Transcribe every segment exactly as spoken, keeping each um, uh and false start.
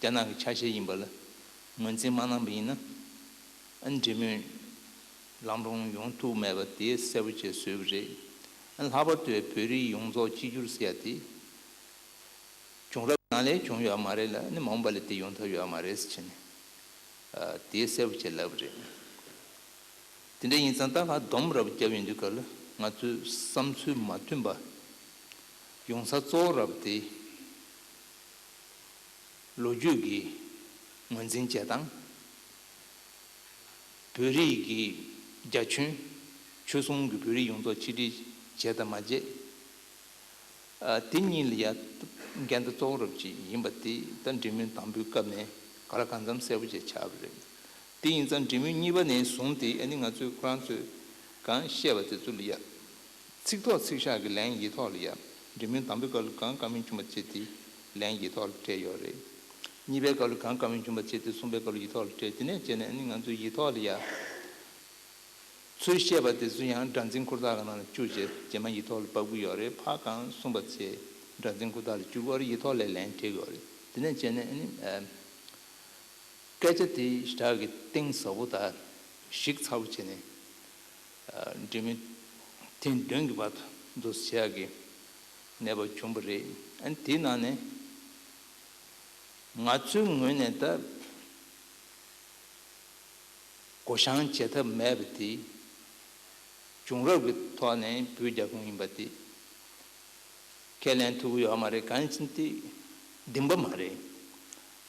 རྒྱ་ནག་གི་ཆ་ཤས་ཡིན་པ་ལ་ངོས་འཛིན་མ་གནང་པ་ཡིན་ན། ཨ་ནི་འབྲེལ་མོལ་ལམ་ལྷོང་ཡོང་ཐུབ་མེད་པ་དེ་གསལ་པོ་བྱས་བཟོས་པ་རེད། ཨ་ནི་ལྷག་པར་དུ་བོད་རིགས་ཡོངས་རྫོགས་གཅིག་གྱུར་ཟེར་ཡ་དེ། བྱུང་རབས་ནང་ལས་བྱུང་ཡོད་མ་རེད་ལ། ཨ་ནི་མ་འོངས་པ་ལ་དེ་ཡོང་ཐབས་ཡོད་མ་རེད་ཟེར་བྱས་ནས། ཨ་དེ་གསལ་པོ་བྱས་ལབ་པ་རེད། དེ་འདྲ་ཡིན་ཙང་ད་ང་སྡོམ་རབ་བརྒྱབ་ཡོང་དུས་སྐབས་ལ་ང་ཚོའི་བསམ་ཚུལ་མ་མཐུན་པ་ཡོང་ས་གཙོ་བོ་རབ་དེ། ལོ་རྒྱུས་ཀྱི་ངོས་འཛིན་བྱེད་སྟངས། བོད་རིགས་ཀྱི་རྒྱ་ཁྱོན་ཆོལ་གསུམ་གྱི་བོད་རིགས་ཡོངས་རྫོགས་ཆིག་སྒྲིལ་བྱས་དང་མ་བྱས། ཨ་དེ་གཉིས་ལ་ཡ་འགལ་ཟླ་གཙོ་བོ་རབ་ཅིག་ཡིན་པ་དེ་ད་འབྲེལ་མོལ་དང་པོའི་སྐབས་ནས་ག་ལ་གང་འཚམ་གསལ་པོ་བྱས་ཆགས་པ་རེད། དེ་ཡིན་ཙང་འབྲེལ་མོལ་གཉིས་པ་ནས་བཟུང་སྟེ་ཨ་ནི་ང་ཚོས་ཁོ་རང་ཚོས་གང་བཤད་པ་དེ་ཚོ་ལ་ཡ། ཚིག་ཐོག་ཚིག་ཤག་གི་ལན་ཡིག་ཐོག་ལ་ཡ། འབྲེལ་མོལ་དང་པོའི་སྐབས་ལ་གང་བཀའ་མོལ་བྱུང་བ་བྱས་ཏེ་ལན་ཡིག་ཐོག་ལ་སྤྲད་ཡོད་རེད། གཉིས་པའི་སྐབས་ལ་གང་བཀའ་མོལ་བྱུང་བ་བྱས་ཏེ་གསུམ་པའི་སྐབས་ལ་ཡིག་ཐོག་ལ་སྤྲད། དེ་ནས་བྱས་ནས་ཨ་ནི་ང་ཚོས་ཡིག་ཐོག་ལ་ཡ། ཚུར་བཤད་པ་དེ་ཚོ་ཡང་སྒྲ་འཛིན་ཁུར་ཐག་གི་ནང་ལ་བཅུག་བྱས་རྗེས་མ་ཡིག་ཐོག་ལ་ཕབ་ཀྱི་ཡོད་རེད། ཕར་གང་གསུངས་པ་ཚེ་སྒྲ་འཛིན་ཁུར་ཐག་ལ་བཅུག་གི་ཡོད་རེད། ཡིག་ཐོག་ལ་ལན་སྤྲད་ཀྱི་ཡོད་རེད། དེ་ནས་བྱས་ནས་ཨ་ནི། སྐད་ཆ་དེ་ཞེ་དྲག་གི་གཏིང་ཟབ་པོ་དང་ཞིབ་ཚགས་པོ་བྱས་ནས། ཨ་འབྲེལ་མོལ་ཐེངས་བདུན་གྱི་བར་དུ་འདུག་སེ་བྱེད་ཡག་གི་གནས་བབ་བྱུང་བ་རེད། ཨ་ནི་དེའི་ནང་ནས་ང་ཚོའི་ངོས་ནས་ད་བགོ་བཤའ་བྱེད་ཐབས་མེད་པ་དེ། བྱུང་རབས་ཀྱི་ཐོག་ནས་བོད་རྒྱ་ཁོངས་ཡིན་པ་དེ་ཁས་ལེན་ཐུབ་ཀྱི་ཡོད་མ་རེད། གང་ཡིན་ཟེར་ན་དེ་བདེན་པ་མ་རེད།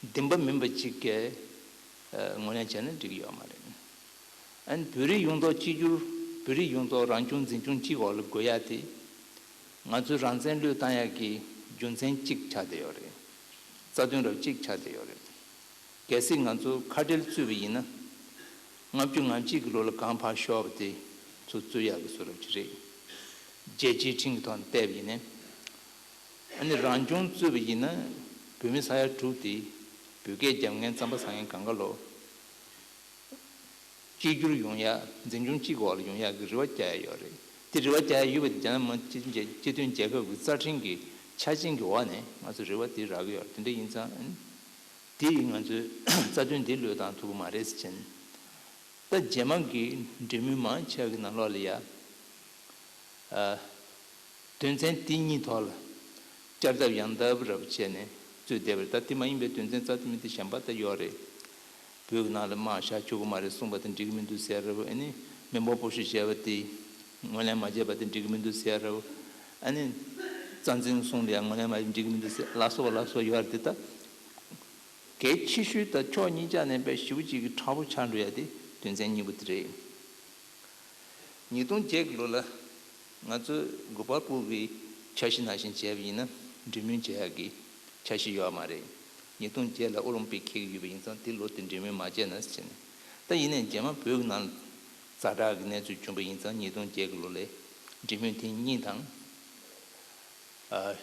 བདེན་པ་མིན་པ་གཅིག་གིས་ཨ་ངོས་ལེན་བྱས་ན་འགྲིག་གི་ཡོད་མ་རེད། ཨ་ནི་བོད་རིགས་ཡོངས་རྫོགས་གཅིག་གྱུར། བོད་རིགས་ཡོངས་རྫོགས་རང་སྐྱོང་འཛིན་སྐྱོང་གཅིག་འོག་ལ་དགོས་ཡ་དེ། ང་ཚོའི་རང་བཙན་བློས་བཏང་ཡ་གི་རྒྱུ་མཚན་གཅིག་ཆགས་བསྡད་ཡོད་རེད། རྩ་དོན་རབ་གཅིག་ཆགས་བསྡད་ཡོད་རེད། གལ་སྲིད་ང་ཚོ་ཁ་བྲལ་བཙུགས་པ་ཡིན་ན། ལྔ་བཅུ་ང་གཅིག་གི་ལོ་ལ་གང་ཕར་ཤོར་བ་དེ་ཚོ་བཙུགས་ཡག་གི་བཟོ་འདྲ་ཅིག་རེད། རྒྱལ་སྤྱིའི་ཁྲིམས་ཀྱི་ཐོག་ནས་བལྟས་པ་ཡིན་ན། ཨ་ནི་རང་སྐྱོང་བཙུགས་པ་ཡིན་ན། བོད་མི་ས་ཡ་དྲུག་དེ་བོད་སྐད་རྒྱབ་མཁན་རྩམ་པ་ཟ་མཁན་གང་ག་ལོ། གཅིག་གྱུར་ཡོང་ཡ། འཛིན་སྐྱོང་གཅིག་འོག་ལ་ཡོང་ཡ་གི་རེ་བ་རྒྱག་ཡ་ཡོད་རེད། དེ་རེ་བ་རྒྱག་ཡ་ཡོད་པ་དེ་རྒྱ་ནག་མི་དམངས་སྤྱི་མཐུན་རྒྱལ་ཁབ་ཀྱི་རྩ་ཁྲིམས་ཀྱི་ཆ་རྐྱེན་གྱི་འོག་ནས་ང་ཚོ་རེ་བ་དེ་རག་གི་ཡོད་རེད། དེ་འདྲ་ཡིན་ཙང་། དེ་ཡིས་ང་ཚོའི་རྩ་དོན་འདི་བློས་བཏང་ཐུབ་ཀྱི་མ་རེད་ཟེར་བྱས་ནས། ད་རྗེས་མ་གི་འབྲེལ་མོལ་མང་ཆེ་བ་གི་ནང་ལོགས་ལ་ཡ། ཨ། དོན་ཚན་འདི་གཉིས་ཐོག་ལ་བསྐྱར་ལྡབ་ཡང་ལྡབ་རབ་བྱས་ནས་བཙུགས་བསྡད་པ་རེད། ད་དེ་མ་ཡིན་པའི་དོན་ཚན་རྩ་དེ་མི་དེ་གཞན་པ་ད་ཡོད་རེད། བོད་ཀྱི་ནང་ལ་དམག་བཞག་ཆོག་གི་མ་རེད་གསུངས་པ་དེ་འགྲིག་གི་མི་འདུག་ཟེར་རབ། ཨ་ནི་མི་འབོར་སྤོ་བཤུད་བྱས་པ་དེ་ངོས་ལེན་མ་བྱས་པ་དེ་འགྲིག་གི་མི་འདུག་ཟེར་རབ། ཨ་ནི་རྩ་འཛིན་གསུམ་ལ་ཡང་ངོས་ལེན་མ་བྱས་འགྲིག་གི་མི་འདུག་ཟེར་ལ་སོགས་པ་ལ་སོགས་ཡོད་རེད། དེ་ད། གལ་ཆེ་ཤོས་དང་ཕྱོགས་གཉིས་ཆ་ནས་དཔེ་ཞེ་པོ་ཅིག་གི་མཁྲེགས་པོ་ཆགས་འགྲོ་ཡ་དེ་དོན་ཚན་གཉིས་པོ་དེ་རེད། ཉིས་སྟོང་བརྒྱད་ཀྱི་ལོ་ལ་ང་ཚོས་གུ་པར་པུར་གྱི་འཆར་གཞི་ནང་བཞིན་བྱས་པ་ཡིན་ན་འབྲེལ་མོལ་བྱེད་ཡག་གི་འཆར་གཞི་ཡོད་མ་རེད། ཉིས་སྟོང་བརྒྱད་ལ་ཨོ་ལིམ་པིག་འཁེལ་གྱི་ཡོད་པ་ཡིན་ཙང་དེ་ལོ་དེ་འབྲེལ་མོལ་མ་བྱས་ན་ཟེར་ནས། ད་ཡིན་ནའི་རྗེས་མ་བོད་ཀྱི་ནང་ལ་ཛ་དྲག་གི་གནས་ཚུལ་བྱུང་པ་ཡིན་ཙང་ཉིས་སྟོང་བརྒྱད་ཀྱི་ལོ་ལ་འབྲེལ་མོལ་ཐེངས་གཉིས་དང་། ཨ།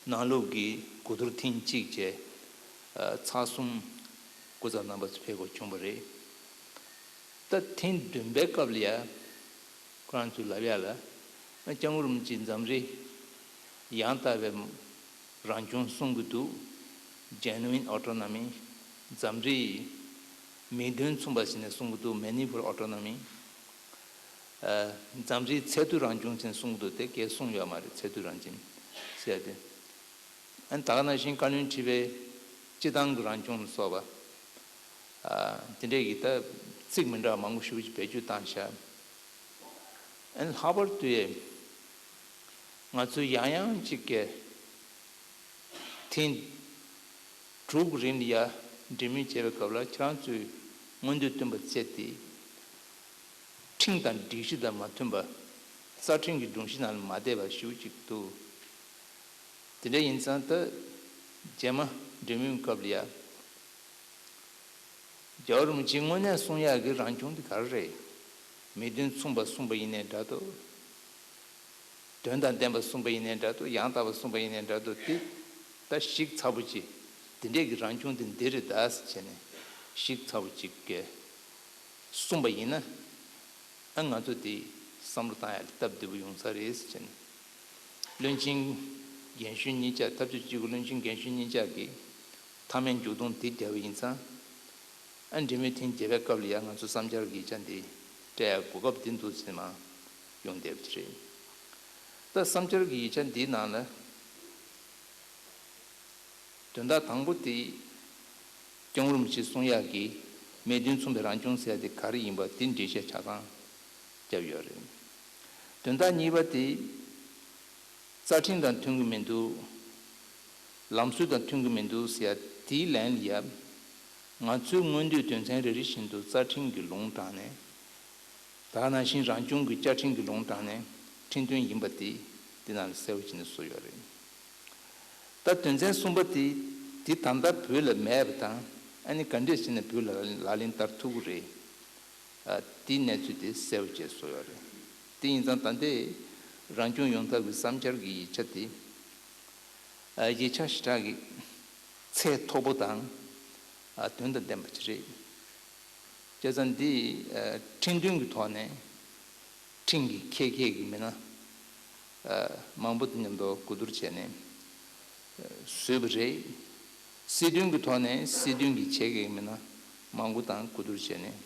ནང་ལུགས་ཀྱི་གོ་བསྡུར་ཐེངས་གཅིག་བྱས། ཨ། ཚར་གསུམ་སྐུ་ཚབ་རྣམ་པ་ཚོ་ཕེབས་དགོས་བྱུང་བ་རེད། ད་ཐེངས་བདུན་པའི་སྐབས་ལ་ཡ། ཁོ་རང་ཚོས་ལབ་ཡ་ལ། ཨ། སྐྱབས་མགོན་རིན་པོ་ཆེས་འཛམ་རིག་ཡང་དག་པའི་རང་སྐྱོང་གསུང་གི་འདུག Genuine autonomy། འཛམ་རིག་མིག་མདུན་མཚུངས་པ་ཞིག་ནས་གསུང་གི་འདུག Meaningful autonomy། ཨ། འཛམ་གླིང་ཚད་མཐོའི་རང་སྐྱོང་ཅན་གསུང་གི་འདུག་དེ་སྐད་གསུངས་ཡོད་མ་རེད། ཚད་མཐོའི་རང་སྐྱོང་ཟེར་ཏེ། ཨ་ནི་ད་ག་ནང་བཞིན་བཀའ་བློན་ཁྲི་པས་སྤྱི་བཏང་གི་རང་སྐྱོང་ལ་སོགས་པ། ཨ། དེ་འདྲས་ཀྱི་ད་ཚིག་མི་འདྲ་བ་མང་པོ་ཞེ་པོ་ཅིག་བེད་སྤྱོད་བཏང་ཤག་ཨ་ནི་ལྷག་པར་དུ་ང་ཚོས་ཡང་ཡང་གཅིག་གིས་ཐེངས་དྲུག་རིང་ལ་ཡ་འབྲེལ་མོལ་བྱས་པའི་སྐབས་ལ་ཁྱེད་རང་ཚོས་མངོན་འདོད་བཏོན་པ་བཅས་ཏེ། ཁྲིམས་དང་སྒྲིག་གཞི་དང་མ་མཐུན་པ། རྩ་ཁྲིམས་ཀྱི་སྒྲོམ་གཞི་ནང་ལ་མ་བསྡད་པ་ཞེ་པོ་ཅིག་འདུག་དེ་འདྲ་ཡིན་ཙང་ད་རྗེས་མ་འབྲེལ་མོལ་སྐབས་ལ་ཡ། རྒྱལ་བ་རིན་པོ་ཆེས་དངོས་གནས་གསུང་ཡག་གི་རང་སྐྱོང་དེ་ག་རེ་རེད། མིག་མདུན་མཚུངས་པ་གསུངས་པ་ཡིན་ནའི་འདྲ་འདུག་དོན་དང་ལྡན་པ་གསུངས་པ་ཡིན་ནའི་འདྲ་འདུག་ཡང་དག་པ་གསུངས་པ་ཡིན་ནའི་འདྲ་འདུག་དེ་ད་ཞིབ་ཚགས་པོ་ཅིག་དེ་འདྲས་ཀྱི་རང་སྐྱོང་དེ་འདི་རེད་ད་ཟེར་བྱས་ནས་ཞིབ་ཚགས་པོ་ཅིག་གིས་གསུངས་པ་ཡིན་ན། ཨ། ང་ཚོ་དེ་བསམ་བློ་བཏང་ཡ་སྟབས་བདེ་པོ་ཡོང་ས་རེད་ཟེར་བྱས་ནས། བློན་ཆེན་རྒན་གཞོན་གཉིས་ཆ། འཐབ་ཕྱོགས་གཅིག་གི་བློན་ཆེན་རྒན་གཞོན་གཉིས་ཆ་གིས་ མཐའ་མའི་མཇུག་སྡོམ་འདི་བརྒྱབ་པ་ཡིན་ཙང་། ཨ་འབྲི་མོལ་ཐེངས་བརྒྱད་པའི་སྐབས་ལ་ཡང་ང་ཚོ་བསམ་འཆར་གྱི་ཡིག་ཆ་འདི་སྤྲད་ཡག་གོ་སྐབས་འདི་འདུག་ཟེར་ནས་མར་ཡོང་བསྡད་པ་ཅིག་རེད། ད་བསམ་འཆར་གྱི་ཡིག་ཆ་འདིའི་ནང་ལ། དོན་དག་དང་པོ་དེ། སྐྱབས་མགོན་རིན་པོ་ཆེས་གསུང་ཡག་གི་མི་དོན་མཚུངས་པའི་རང་སྐྱོང་ཟེར་ཡག་དེ་ག་རེ་ཡིན་པ་དེ་འགྲེལ་བཤད་ཆ་ཚང་བརྒྱབ་ཡོད་རེད། དོན་དག་གཉིས་པ་དེ། རྩ་ཁྲིམས་དང་མཐུན་གྱི་མི་འདུག་ལམ་སྲོལ་དང་མཐུན་གྱི་མི་འདུག་ཟེར་ཡག་དེའི་ལན་ལ་ཡ། ང་ཚོའི་མངོན་འདོད་དོན་ཚན་རེ་རེ་བཞིན་དུ་རྩ་ཁྲིམས་ཀྱིས་ལུང་དྲངས་ནས། ད་ག་ནང་བཞིན་རང་སྐྱོང་གི་བཅའ་ཁྲིམས་ཀྱི་ལུང་དྲངས་ནས་ཁྲིམས་མཐུན་ཡིན་པ་དེ་འདི་ནང་ལ་གསལ་པོ་བྱས་ནས་བཟོས་ཡོད་རེད། ད་དོན་ཚན་གསུམ་པ་དེ་འདི་ད་ལྟ་བོད་ལ་མེད་པ་དང་ཨ་ནི་ག་འདྲས་བྱས་ནས་བོད་ལ་ལག་ལེན་བསྟར་ཐུབ་ཀྱི་རེད། ཨ་དེའི་གནས་ཚུལ་དེ་གསལ་པོ་བྱས་བཟོས་ཡོད་རེད། དེ་ཡིན་ཙང་ད་ལྟའི་རང་སྐྱོང་ཡོང་ཐབས་ཀྱི་བསམ་འཆར་གྱི་ཡིག་ཆ་དེ་ཨ་ཡིག་ཆ་ཞེ་དྲག་གི་ཚད་མཐོ་པོ་དང་ཨ་དོན་དང་ལྡན་པ་ཅིག་རེད། བྱས་ཙང་འདི་ཨ་ཁྲིམས་མཐུན་གྱི་ཐོག་ནས་ཁྲིམས་ཀྱི་ཁྱད་ཁྱད་ཀྱི་མི་སྣ་ཨ་མང་པོ་དང་མཉམ་དུ་གོ་བསྡུར་བྱས་ནས་ཨ་བཟོས་པ་རེད། སྲིད་དོན་གྱི་ཐོག་ནས་སྲིད་དོན་གྱི་ཁྱད་ཁྱད་ཀྱི་མི་སྣ་མང་པོ་དང་གོ་བསྡུར་བྱས་ནས་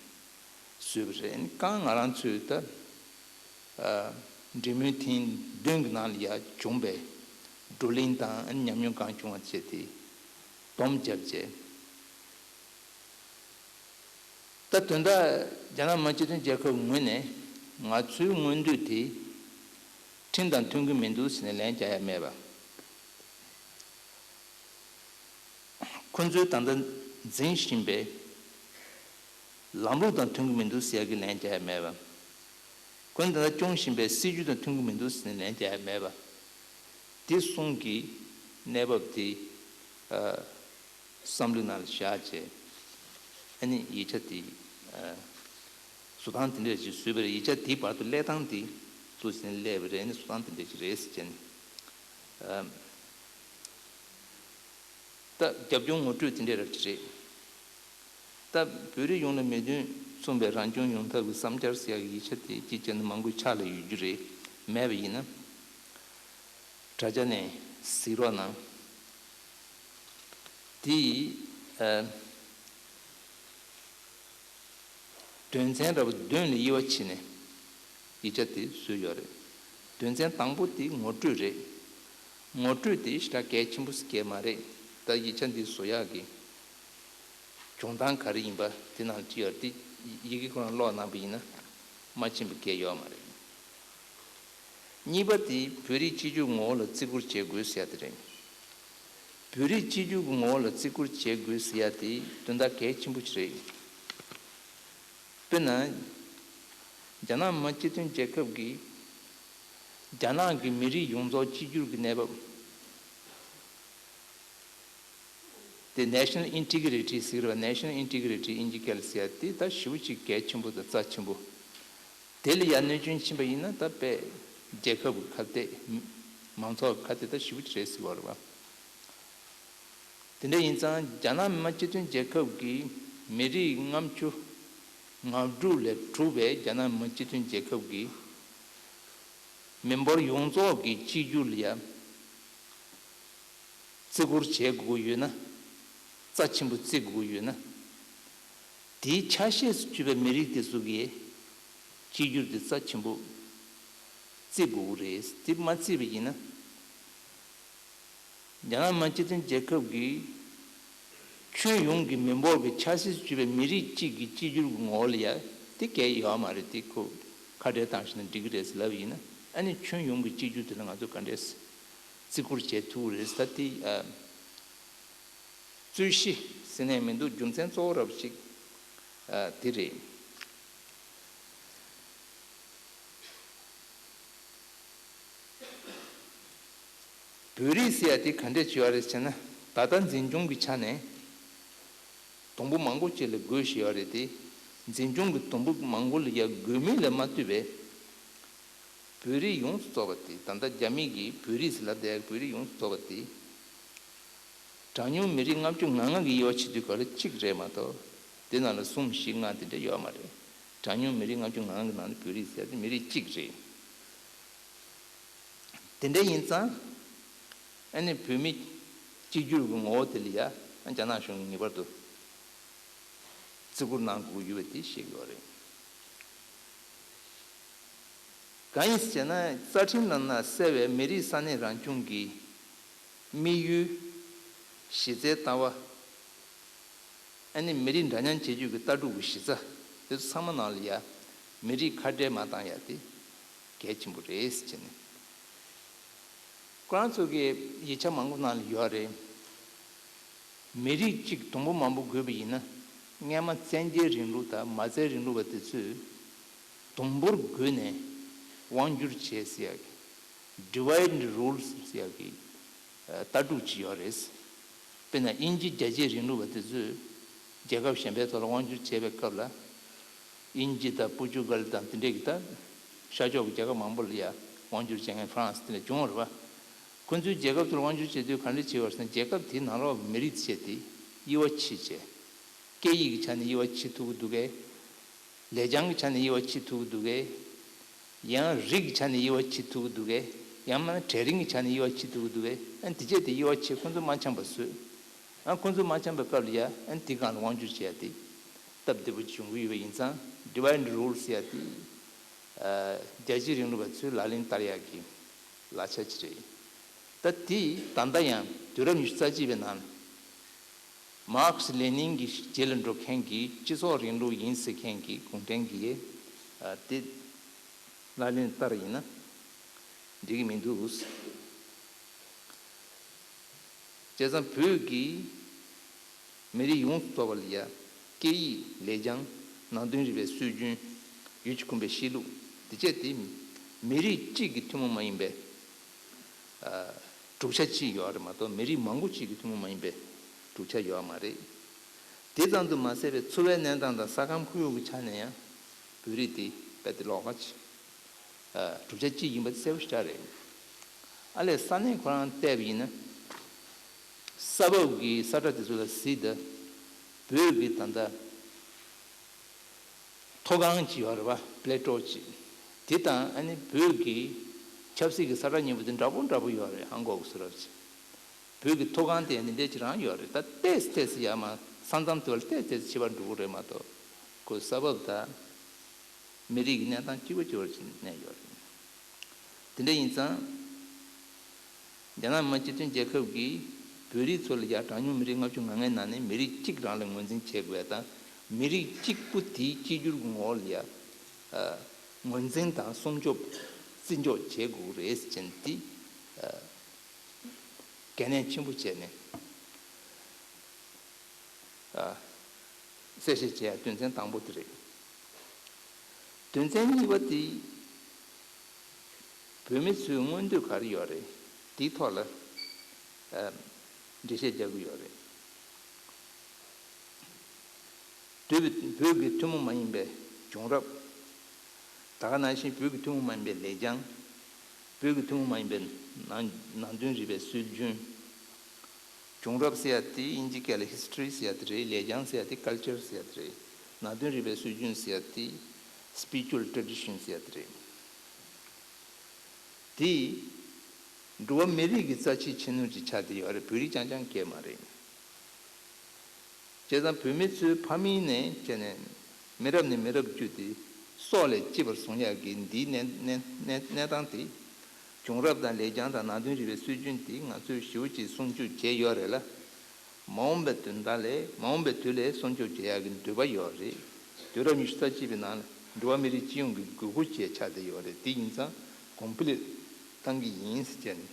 བཟོས་པ་རེད། གང་ང་རང་ཚོས་ད་ཨ་འབྲེལ་མོལ་ཐེངས་བདུན་གྱི་ནང་ལ་ཡ་བྱུང་བའི་བགྲོ་གླེང་དང་ཉམས་མྱོང་གང་བྱུང་བ་བྱས་ཏེ་སྡོམ་བརྒྱབ་རྗེས། ད་དོན་དག་རྒྱ་ནག་མི་དམངས་སྤྱི་མཐུན་རྒྱལ་ཁབ་ངོས་ནས་ང་ཚོའི་མངོན་འདོད་དེ་ཁྲིམས་དང་མཐུན་གྱི་མི་འདུག་ཟེར་ནས་ལན་རྒྱག་ཡ་མེད་པ། ཁོ་ཚོས་ད་ལྟ་འཛིན་བཞིན་པའི་ལམ་ལུགས་དང་མཐུན་གྱི་མི་འདུག་ཟེར་ཡ་གི་ལན་རྒྱག་ཡ་མེད་པ། ཁོ་ཚོས་ད་ལྟ་སྐྱོང་བཞིན་པའི་སྲིད་ཇུས་དང་མཐུན་གྱི་མི་འདུག་ཟེར་ནས་ལན་རྒྱག་ཡ་མེད་པ། དེ་གསུམ་གྱི་གནས་བབ་དེ་ཨ། བསམ་བློའི་ནང་ལ་བཞག་བྱས། ཨ་ནི་ཡིག་ཆ་དེ་ཨ་བཟོ་སྟངས་དེ་འདྲ་ཞིག་བཟོས་པ་རེད། ཡིག་ཆ་དེའི་བར་དུ་སླེབས་སྟངས་དེ་ཚོ་ཟིན་སླེབས་པ་རེད། ཨ་ནི་བཟོ་སྟངས་དེ་འདྲ་ཞིག་རེད་ཟེར་བྱས་ནས་ཨ་ད་རྒྱབ་ལྗོངས་ངོ་སྤྲོད་དེ་འདྲ་རབ་ཅིག་རེད། ད་བོད་རིགས་ཡོངས་ལ་མི་དོན་མཚུངས་པའི་རང་སྐྱོང་ཡོང་ཐབས་ཀྱི་བསམ་འཆར་ཟེར་ཡག་གི་ཡིག་ཆ་དེ་སྤྱི་བྱས་ན་མང་པོའི་ཕྱག་ལ་ཡོད་རྒྱུ་རེད། མེད་པ་ཡིན་ན། དྲ་རྒྱ་ནས་གཟིགས་རོགས་གནང་། དེ་ཡིས་ཨ་དོན་ཚན་རབ་བདུན་ལ་དབྱེ་བ་ཕྱེ་ནས་ཡིག་ཆ་དེ་བཟོས་ཡོད་རེད། དོན་ཚན་དང་པོ་དེ་ངོ་སྤྲོད་རེད། ངོ་སྤྲོད་དེ་ཞེ་དྲག་གལ་ཆེན་པོ་ཞིག་གས་མ་རེད། ད་ཡིག་ཆ་འདི་བཟོ་ཡག་གི་བྱུང་སྟངས་ག་རེ་ཡིན་པ་དེ་ནང་བྲིས་ཡོད་རེད། དེ་ཡི་གེ་ཁོ་རང་ཀློག་གནང་པ་ཡིན་ན་མ་ཕྱིན་པ་གས་ཡོད་མ་རེད། གཉིས་པ་དེ་བོད་རིགས་གཅིག་གྱུར་ངོ་བོ་ལ་བརྩི་བཀུར་བྱེད་དགོས་ཟེར་ཡ་དེ་རེད། བོད་རིགས་གཅིག་གྱུར་གྱི་ངོ་བོ་ལ་བརྩི་བཀུར་བྱེད་དགོས་ཟེར་ཡ་དེ་དོན་དག་གལ་ཆེན་པོ་ཞིག་རེད། དཔེར་ན། རྒྱ་ནག་མི་དམངས་སྤྱི་མཐུན་རྒྱལ་ཁབ་ཀྱིས་རྒྱ་ནག་གི་མི་རིགས་ཡོངས་རྫོགས་གཅིག་གྱུར་གྱི་གནས་བབ། དེ་National Integrity ཟེར་བ། National Integrity ཨིན་ཇི་སྐད་ལ་ཟེར་ཡ་དེ་ད་ཞེ་པོ་ཅིག་གལ་ཆེན་པོ་དང་རྩ་ཆེན་པོ། དེ་ལ་ཡ་གནོད་སྐྱོན་ཕྱིན་པ་ཡིན་ན་ད་དཔེ་རྒྱལ་ཁབ་ཀྱི་ཁ་གཏད། མང་ཚོགས་ཀྱི་ཁ་གཏད་ད་ཞེ་པོ་ཅིག་རེད་ཟེར་བ་རེད་བ། དེ་འདྲ་ཡིན་ཙང་རྒྱ་ནག་མི་དམངས་སྤྱི་མཐུན་རྒྱལ་ཁབ་ཀྱི་མི་རིགས་ལྔ་བཅུ་ང་དྲུག་ལས་གྲུབ་པའི་རྒྱ་ནག་མི་དམངས་སྤྱི་མཐུན་རྒྱལ་ཁབ་ཀྱི་མི་འབོར་ཡོངས་རྫོགས་ཀྱི་གཅིག་གྱུར་ལ་ཡ་བརྩི་བཀུར་བྱེད་དགོས་ཀྱི་ཡོད་ན། རྩ་ཆེན་པོ་བརྩི་དགོས་ཀྱི་ཡོད་ན། དེའི་ཆ་ཤས་སུ་གྱུར་པའི་མི་རིགས་དེ་ཚོ་གིས་གཅིག་གྱུར་དེ་རྩ་ཆེན་པོ་བརྩི་དགོས་ཀྱི་རེད། དེ་མ་བརྩིས་པ་ཡིན་ན། རྒྱ་ནག་མི་དམངས་སྤྱི་མཐུན་རྒྱལ་ཁབ་ཀྱི་ཁྱོན་ཡོངས་ཀྱི་མི་འབོར་གྱི་ཆ་ཤས་སུ་གྱུར་པའི་མི་རིགས་གཅིག་གི་གཅིག་གྱུར་གྱི་ངོ་བོ་ལ་ཡ་དེ་གས་ཡོད་མ་རེད། དེ་ཁོ་ཁ་བྲལ་བཏང་ཤེས་ན་འགྲིག་གི་རེད་ཟེར་ལབ་ཡིན་ན། ཨ་ནི་ཁྱོན་ཡོངས་ཀྱི་གཅིག་གྱུར་དེ་ལ་ང་ཚོ་ག་འདྲས་བརྩི་བཀུར་བྱེད་ཐུབ་ཀྱི་རེད་ཟེར། ད་དེ་ཨ་རྩོད་གཞི་ཟེར་ནས་མི་འདུག་རྒྱུ་མཚན་གཙོ་བོ་རབ་ཅིག་ཨ་དེ་རེད། བོད་རིགས་ཟེར་ཡ་དེ་ག་འདྲས་བྱས་ཡོད་རེད་ཟེར་ན། ད་ལྟ་འཛིན་སྐྱོང་གི་ཆ་ནས་དུམ་བུ་མང་པོ་ཅིག་ལ་བགོས་བཞག་ཡོད་རེད་དེ། འཛིན་སྐྱོང་གི་དུམ་བུ་མང་པོ་ལ་ཡ་བགོས་མིན་ལ་མ་ལྟོས་པའི་བོད་རིགས་ཡོངས་སུ་རྫོགས་པ་དེ། ད་ལྟ་རྒྱ་མི་གིས་བོད་རིགས་ཟེར་ལབ་བསྡད་ཡ་བོད་རིགས་ཡོངས་སུ་རྫོགས་པ་དེ། གྲངས་ཉུང་མི་རིགས་ལྔ་བཅུ་ང་ལྔ་གི་དབྱེ་བ་ཕྱེ་དུས་སྐབས་ལ་གཅིག་རེད་མ་གཏོགས། དེ་ནང་ལ་གསུམ་བཞི་ལྔ་དེ་འདྲ་ཡོད་མ་རེད། གྲངས་ཉུང་མི་རིགས་ལྔ་བཅུ་ང་ལྔ་གི་ནང་ནས་བོད་རིགས་ཟེར་དེ་མི་རིགས་གཅིག་རེད། དེ་འདྲ་ཡིན་ཙང་། ཨ་ནི་བོད་མི་གཅིག་གྱུར་གྱི་ངོ་བོ་དེ་ལ་ཡ་ རྒྱ་ནག་གཞུང་གིས་ངེས་པར་དུ་བརྩི་བཀུར་གནང་དགོས་ཀྱི་ཡོད་པ་དེ་ཤེས་ཀྱི་ཡོད་རེད། གང་ཡིན་ཟེར་ན་རྩ་ཁྲིམས་ནང་ན་གསལ་བའི་མི་རིགས་ས་གནས་རང་སྐྱོང་གི་དམིགས་ཡུལ། གཞི་རྩའི་ལྟ་བ། ཨ་ནི་མི་རིགས་འདྲ་མཉམ་བྱེད་རྒྱུ་གི་ལྟ་གྲུབ་ཀྱི་གཞི་རྩ་དེ་ཚོ་ཚང་མ་ནང་ལ་ཡ་མི་རིགས་ཁ་བྲལ་མ་བཏང་ཡ་དེ་གལ་ཆེན་པོ་རེད་ཟེར་ནས། ཁོ་རང་ཚོ་གི་ཡིག་ཆ་མང་པོ་ནང་ལ་ཡོད་རེད། མི་རིགས་གཅིག་དུམ་བུ་མང་པོ་བགོས་པ་ཡིན་ན། སྔས་མ་བཙན་རྒྱལ་རིང་ལུགས་དང་མ་བཙན་རིང་ལུགས་པ་དེ་ཚོས་དུམ་བུར་བགོས་ནས་དབང་སྒྱུར་བྱས་ཟེར་ཡག་གི། Divide and Rule ཟེར་ཡག་གི་ལྟ་གྲུབ་ཅིག་ཡོད་རེད། དཔེར་ན་དབྱིན་ཇི་རྒྱལ་གཅེས་རིང་ལུགས་པ་དེ་ཚོས་རྒྱལ་ཁབ་གཞན་པའི་ཐོག་ལ་དབང་སྒྱུར་བྱས་པའི་སྐབས་ལ། དབྱིན་ཇི་དང་པོར་ཅུ་གལ་དང་དེ་འདྲས་ཀྱི་ད་ཤར་ཕྱོགས་ཀྱི་རྒྱལ་ཁབ་མང་པོ་ལ་ཡ་དབང་སྒྱུར་བྱེད་མཁན་ཧྥ་རན་སི་དེ་འདྲ་བྱུང་བ་རེད་པ། ཁོ་ཚོའི་རྒྱལ་ཁབ་ཚོར་དབང་སྒྱུར་བྱེད་དུས་ག་འདྲ་བྱེད་པ་ཟེར་ན་རྒྱལ་ཁབ་དེའི་ནང་ལོགས་མི་རིགས་བྱས་ཏེ་དབྱེ་བ་ཕྱེ་བྱས། སྐད་ཡིག་གི་ཆ་ནས་དབྱེ་བ་ཕྱེ་ཐུབ་ཀྱི་འདུག་གས། ལེགས་བྱང་གི་ཆ་ནས་དབྱེ་བ་ཕྱེ་ཐུབ་ཀྱི་འདུག་གས། ཡང་རིགས་ཀྱི་ཆ་ནས་དབྱེ་བ་ཕྱེ་ཐུབ་ཀྱི་འདུག་གས། ཡང་མིན་ན་གྲལ་རིམ་གྱི་ཆ་ནས་དབྱེ་བ་ཕྱེ་ཐུབ་ཀྱི་འདུག་གས། ཨ་ནི་དེ་བྱས་ཏེ་དབྱེ་བ་ཕྱེ་ཁོ་ཚོ་མ་འཆམ་པ་བཟོས། ཨ་ཁོ་ཚོ་མ་འཆམ་པའི་སྐབས་ལ་ཡ་ཨ་ནི་དེ་སྒང་ལ་དབང་སྒྱུར་བྱས་ཏེ་སྟབས་བདེ་པོ་བྱུང་གི་ཡོད་པ་ཡིན་ཙང་Divide and Rule ཟེར་ཡ་དེ་རྒྱལ་གཅེས་རིང་ལུགས་པ་ཚོས་ལག་ལེན་བསྟར་ཡག་གི་ལག་ཆ་ཅིག་རེད། ད་དེ་ད་ལྟ་ཡང་དུས་རབས་ཉི་ཤུ་རྩ་གཅིག་པའི་ནང་མཱར་ཁེ་སི་ལེ་ནིན་གྱི་རྗེས་ལ་འགྲོ་མཁན་གྱི་སྤྱི་ཚོགས་རིང་ལུགས་ཡིན་ཟེར་མཁན་གྱི་གུང་ཁྲན་གྱིས་དེ་ལག་ལེན་བསྟར་ཡིན་ན་འགྲིག་གི་མི་འདུག་བྱས་ཙང་བོད་ཀྱི་མི་རིགས་ཡོངས་སུ་གཏོགས་པ་ལ་ཡ་སྐད་ཡིག་ལེགས་བྱང་ནང་དོན་རིག་པའི་སྲོལ་རྒྱུན། ཡུལ་གྱི་ཁོམ་པའི་གཤིས་ལུགས། དེ་བཅས་དེ་མི་རིགས་གཅིག་གི་ཐུན་མོང་མ་ཡིན་པའི་གྲུབ་ཆ་གཅིག་ཡོད་རེད་མ་གཏོགས་མི་རིགས་མང་པོ་གཅིག་གི་ཐུན་མོང་མ་ཡིན་པའི་གྲུབ་ཆ་ཡོད་མ་རེད། དེ་ཙམ་དུ་མ་ཟད་པའི་འཚོ་བའི་གནས་སྟངས་དང་ས་ཁམས་ཁོར་ཡུག་གི་ཆ་ནས་ཡང་བོད་རིགས་དེ་རྦད་དེ་ལོགས་ཀ་ཅིག་གྲུབ་ཆ་གཅིག་ཡིན་པ་གསལ་པོ་ཞེ་དྲག་རེད། ཨ་ལས་ས་གནས་ཁོ་རང་བལྟས་པ་ཡིན་ན། ས་བབ་ཀྱི་ས་ཁྲ་དེ་ཚོ་ལ་གཟིགས་དང་། བོད་ཀྱི་ད་ལྟ་མཐོ་སྒང་ཅིག་ཡོད་རེད་པ། པེ་ལེ་ཊོ་ཅིག་དེ་དང་ཨ་ནི་བོད་ཀྱི་ཆབ་སྲིད་ཀྱི་ས་ཁྲ་གཉིས་པོ་དེ་འདྲ་པོ་འདྲ་པོ་ཡོད་རེད། ཧང་གོག་གི་སུ་རབ་ཅིག་བོད་ཀྱི་མཐོ་སྒང་དེ་ཨ་ནི་འདྲ་ཅིག་རང་ཡོད་རེད། ད་ཏོག་ཙམ་ཏོག་ཙམ་ཡར་མར་ས་མཚམས་དེ་བར་ཏོག་ཙམ་ཕྱེད་པ་འགྲོ་གི་རེད་མ་གཏོགས་ཁོའི་ས་བབ་དང་། མི་རིགས་ཀྱི་གནས་སྟངས་གཅིག་པ་གཅིག་པར་གནས་ཡོད་རེད། དེ་འདྲ་ཡིན་ཙང་། རྒྱ་ནག་མི་དམངས་སྤྱི་མཐུན་རྒྱལ་ཁབ་ཀྱིས་བོད་རིགས་ཚོ་ལ་ཡ་གྲངས་ཉུང་མི་རིགས་ལྔ་བཅུ་ང་ལྔའི་ནང་ནས་མི་རིགས་གཅིག་རང་ལ་ངོས་འཛིན་བྱེད་དགོས་པ་དང་། མི་རིགས་གཅིག་པུ་དེའི་གཅིག་གྱུར་གྱི་ངོ་བོ་ལ་ཡ་ངོས་འཛིན་དང་སྲུང་སྐྱོབ་བརྩི་འཇོག་བྱེད་དགོས་རེད་ཟེར་ནས་དེ་གལ་གནད་ཆེན་པོ་བྱས་ནས། གསལ་བཤད་བྱེད་ཡ་དོན་ཚན་དང་པོ་དེ་རེད། དོན་ཚན་གཉིས་པ་དེ། བོད་མི་ཚོའི་མངོན་འདོད་ག་རེ་ཡོད་རེད། དེའི་ཐོག་ལ་འགྲེལ་བཤད་རྒྱག་གི་ཡོད་རེད། བོད་བོད་ཀྱི་ཐུན་མོང་མ་ཡིན་པའི་བྱུང་རབས། ད་ག་ནང་བཞིན་བོད་ཀྱི་ཐུན་མོང་མ་ཡིན་པའི་ལེགས་བྱང་། བོད་ཀྱི་ཐུན་མོང་མ་ཡིན་པའི་ནང་ནང་དོན་རིག་པའི་སྲོལ་རྒྱུན། བྱུང་རབས་ཟེར་ཡ་དེ་དབྱིན་ཇི་སྐད་ལ་ཧི་སི་ཊོ་རི་ཟེར་ཡ་དེ་རེད། ལེགས་བྱང་ཟེར་ཡ་དེ་ཀལ་ཅར་ཟེར་ཡ་དེ་རེད། ནང་དོན་རིག་པའི་སྲོལ་རྒྱུན་ཟེར་ཡ་དེ་སི་པི་རི་ཅུ་ཨལ་ཊེ་རེ་ཌི་ཤན་ཟེར་ཡ་དེ་རེད། དེ་འགྲོ་བ་མི་རིགས་ཀྱི་རྩ་ཆེའི་ཁྱད་ནོར་ཅིག་ཆགས་བསྡད་ཡོད་རེད། བོད་རིགས་རྐྱང་རྐྱང་སྐད་མ་རེད། བྱས་ཙང་བོད་མི་ཚོས་ཕ་མེས་ནས་བྱས་ནས་མི་རབས་ནས་མི་རབས་བརྒྱུད་དེ་སྲོག་ལས་གཅེས་པར་བཟུང་ཡག་གི་འདིའི་གནས་གནས་གནས་གནས་སྟངས་དེ། བྱུང་རབས་དང་ལེགས་བྱང་དང་ནང་དོན་རིག་པའི་སྲོལ་རྒྱུན་དེ་ང་ཚོས་ཞེ་པོ་ཅིག་སྲུང་སྐྱོབ་བྱས་ཡོད་རེད་ལ། མ་འོངས་པའི་དོན་དག་ལས་མ་འོངས་པའི་དུས་ལ་སྲུང་སྐྱོབ་བྱེད་ཡག་གི་འདོད་པ་ཡོད་རེད། དུས་རབས་ཉི་ཤུ་རྩ་གཅིག་པའི་ནང་ལ་འགྲོ་བ་མི་རིགས་སྤྱི་ཡོངས་ཀྱི་དགོས་མཁོ་བཅས་ཆགས་བསྡད་ཡོད་རེད། དེ་ཡིན་ཙང་གོང་འཕེལ་གཏང་གི་ཡིན་ཟེར་བྱས་ནས།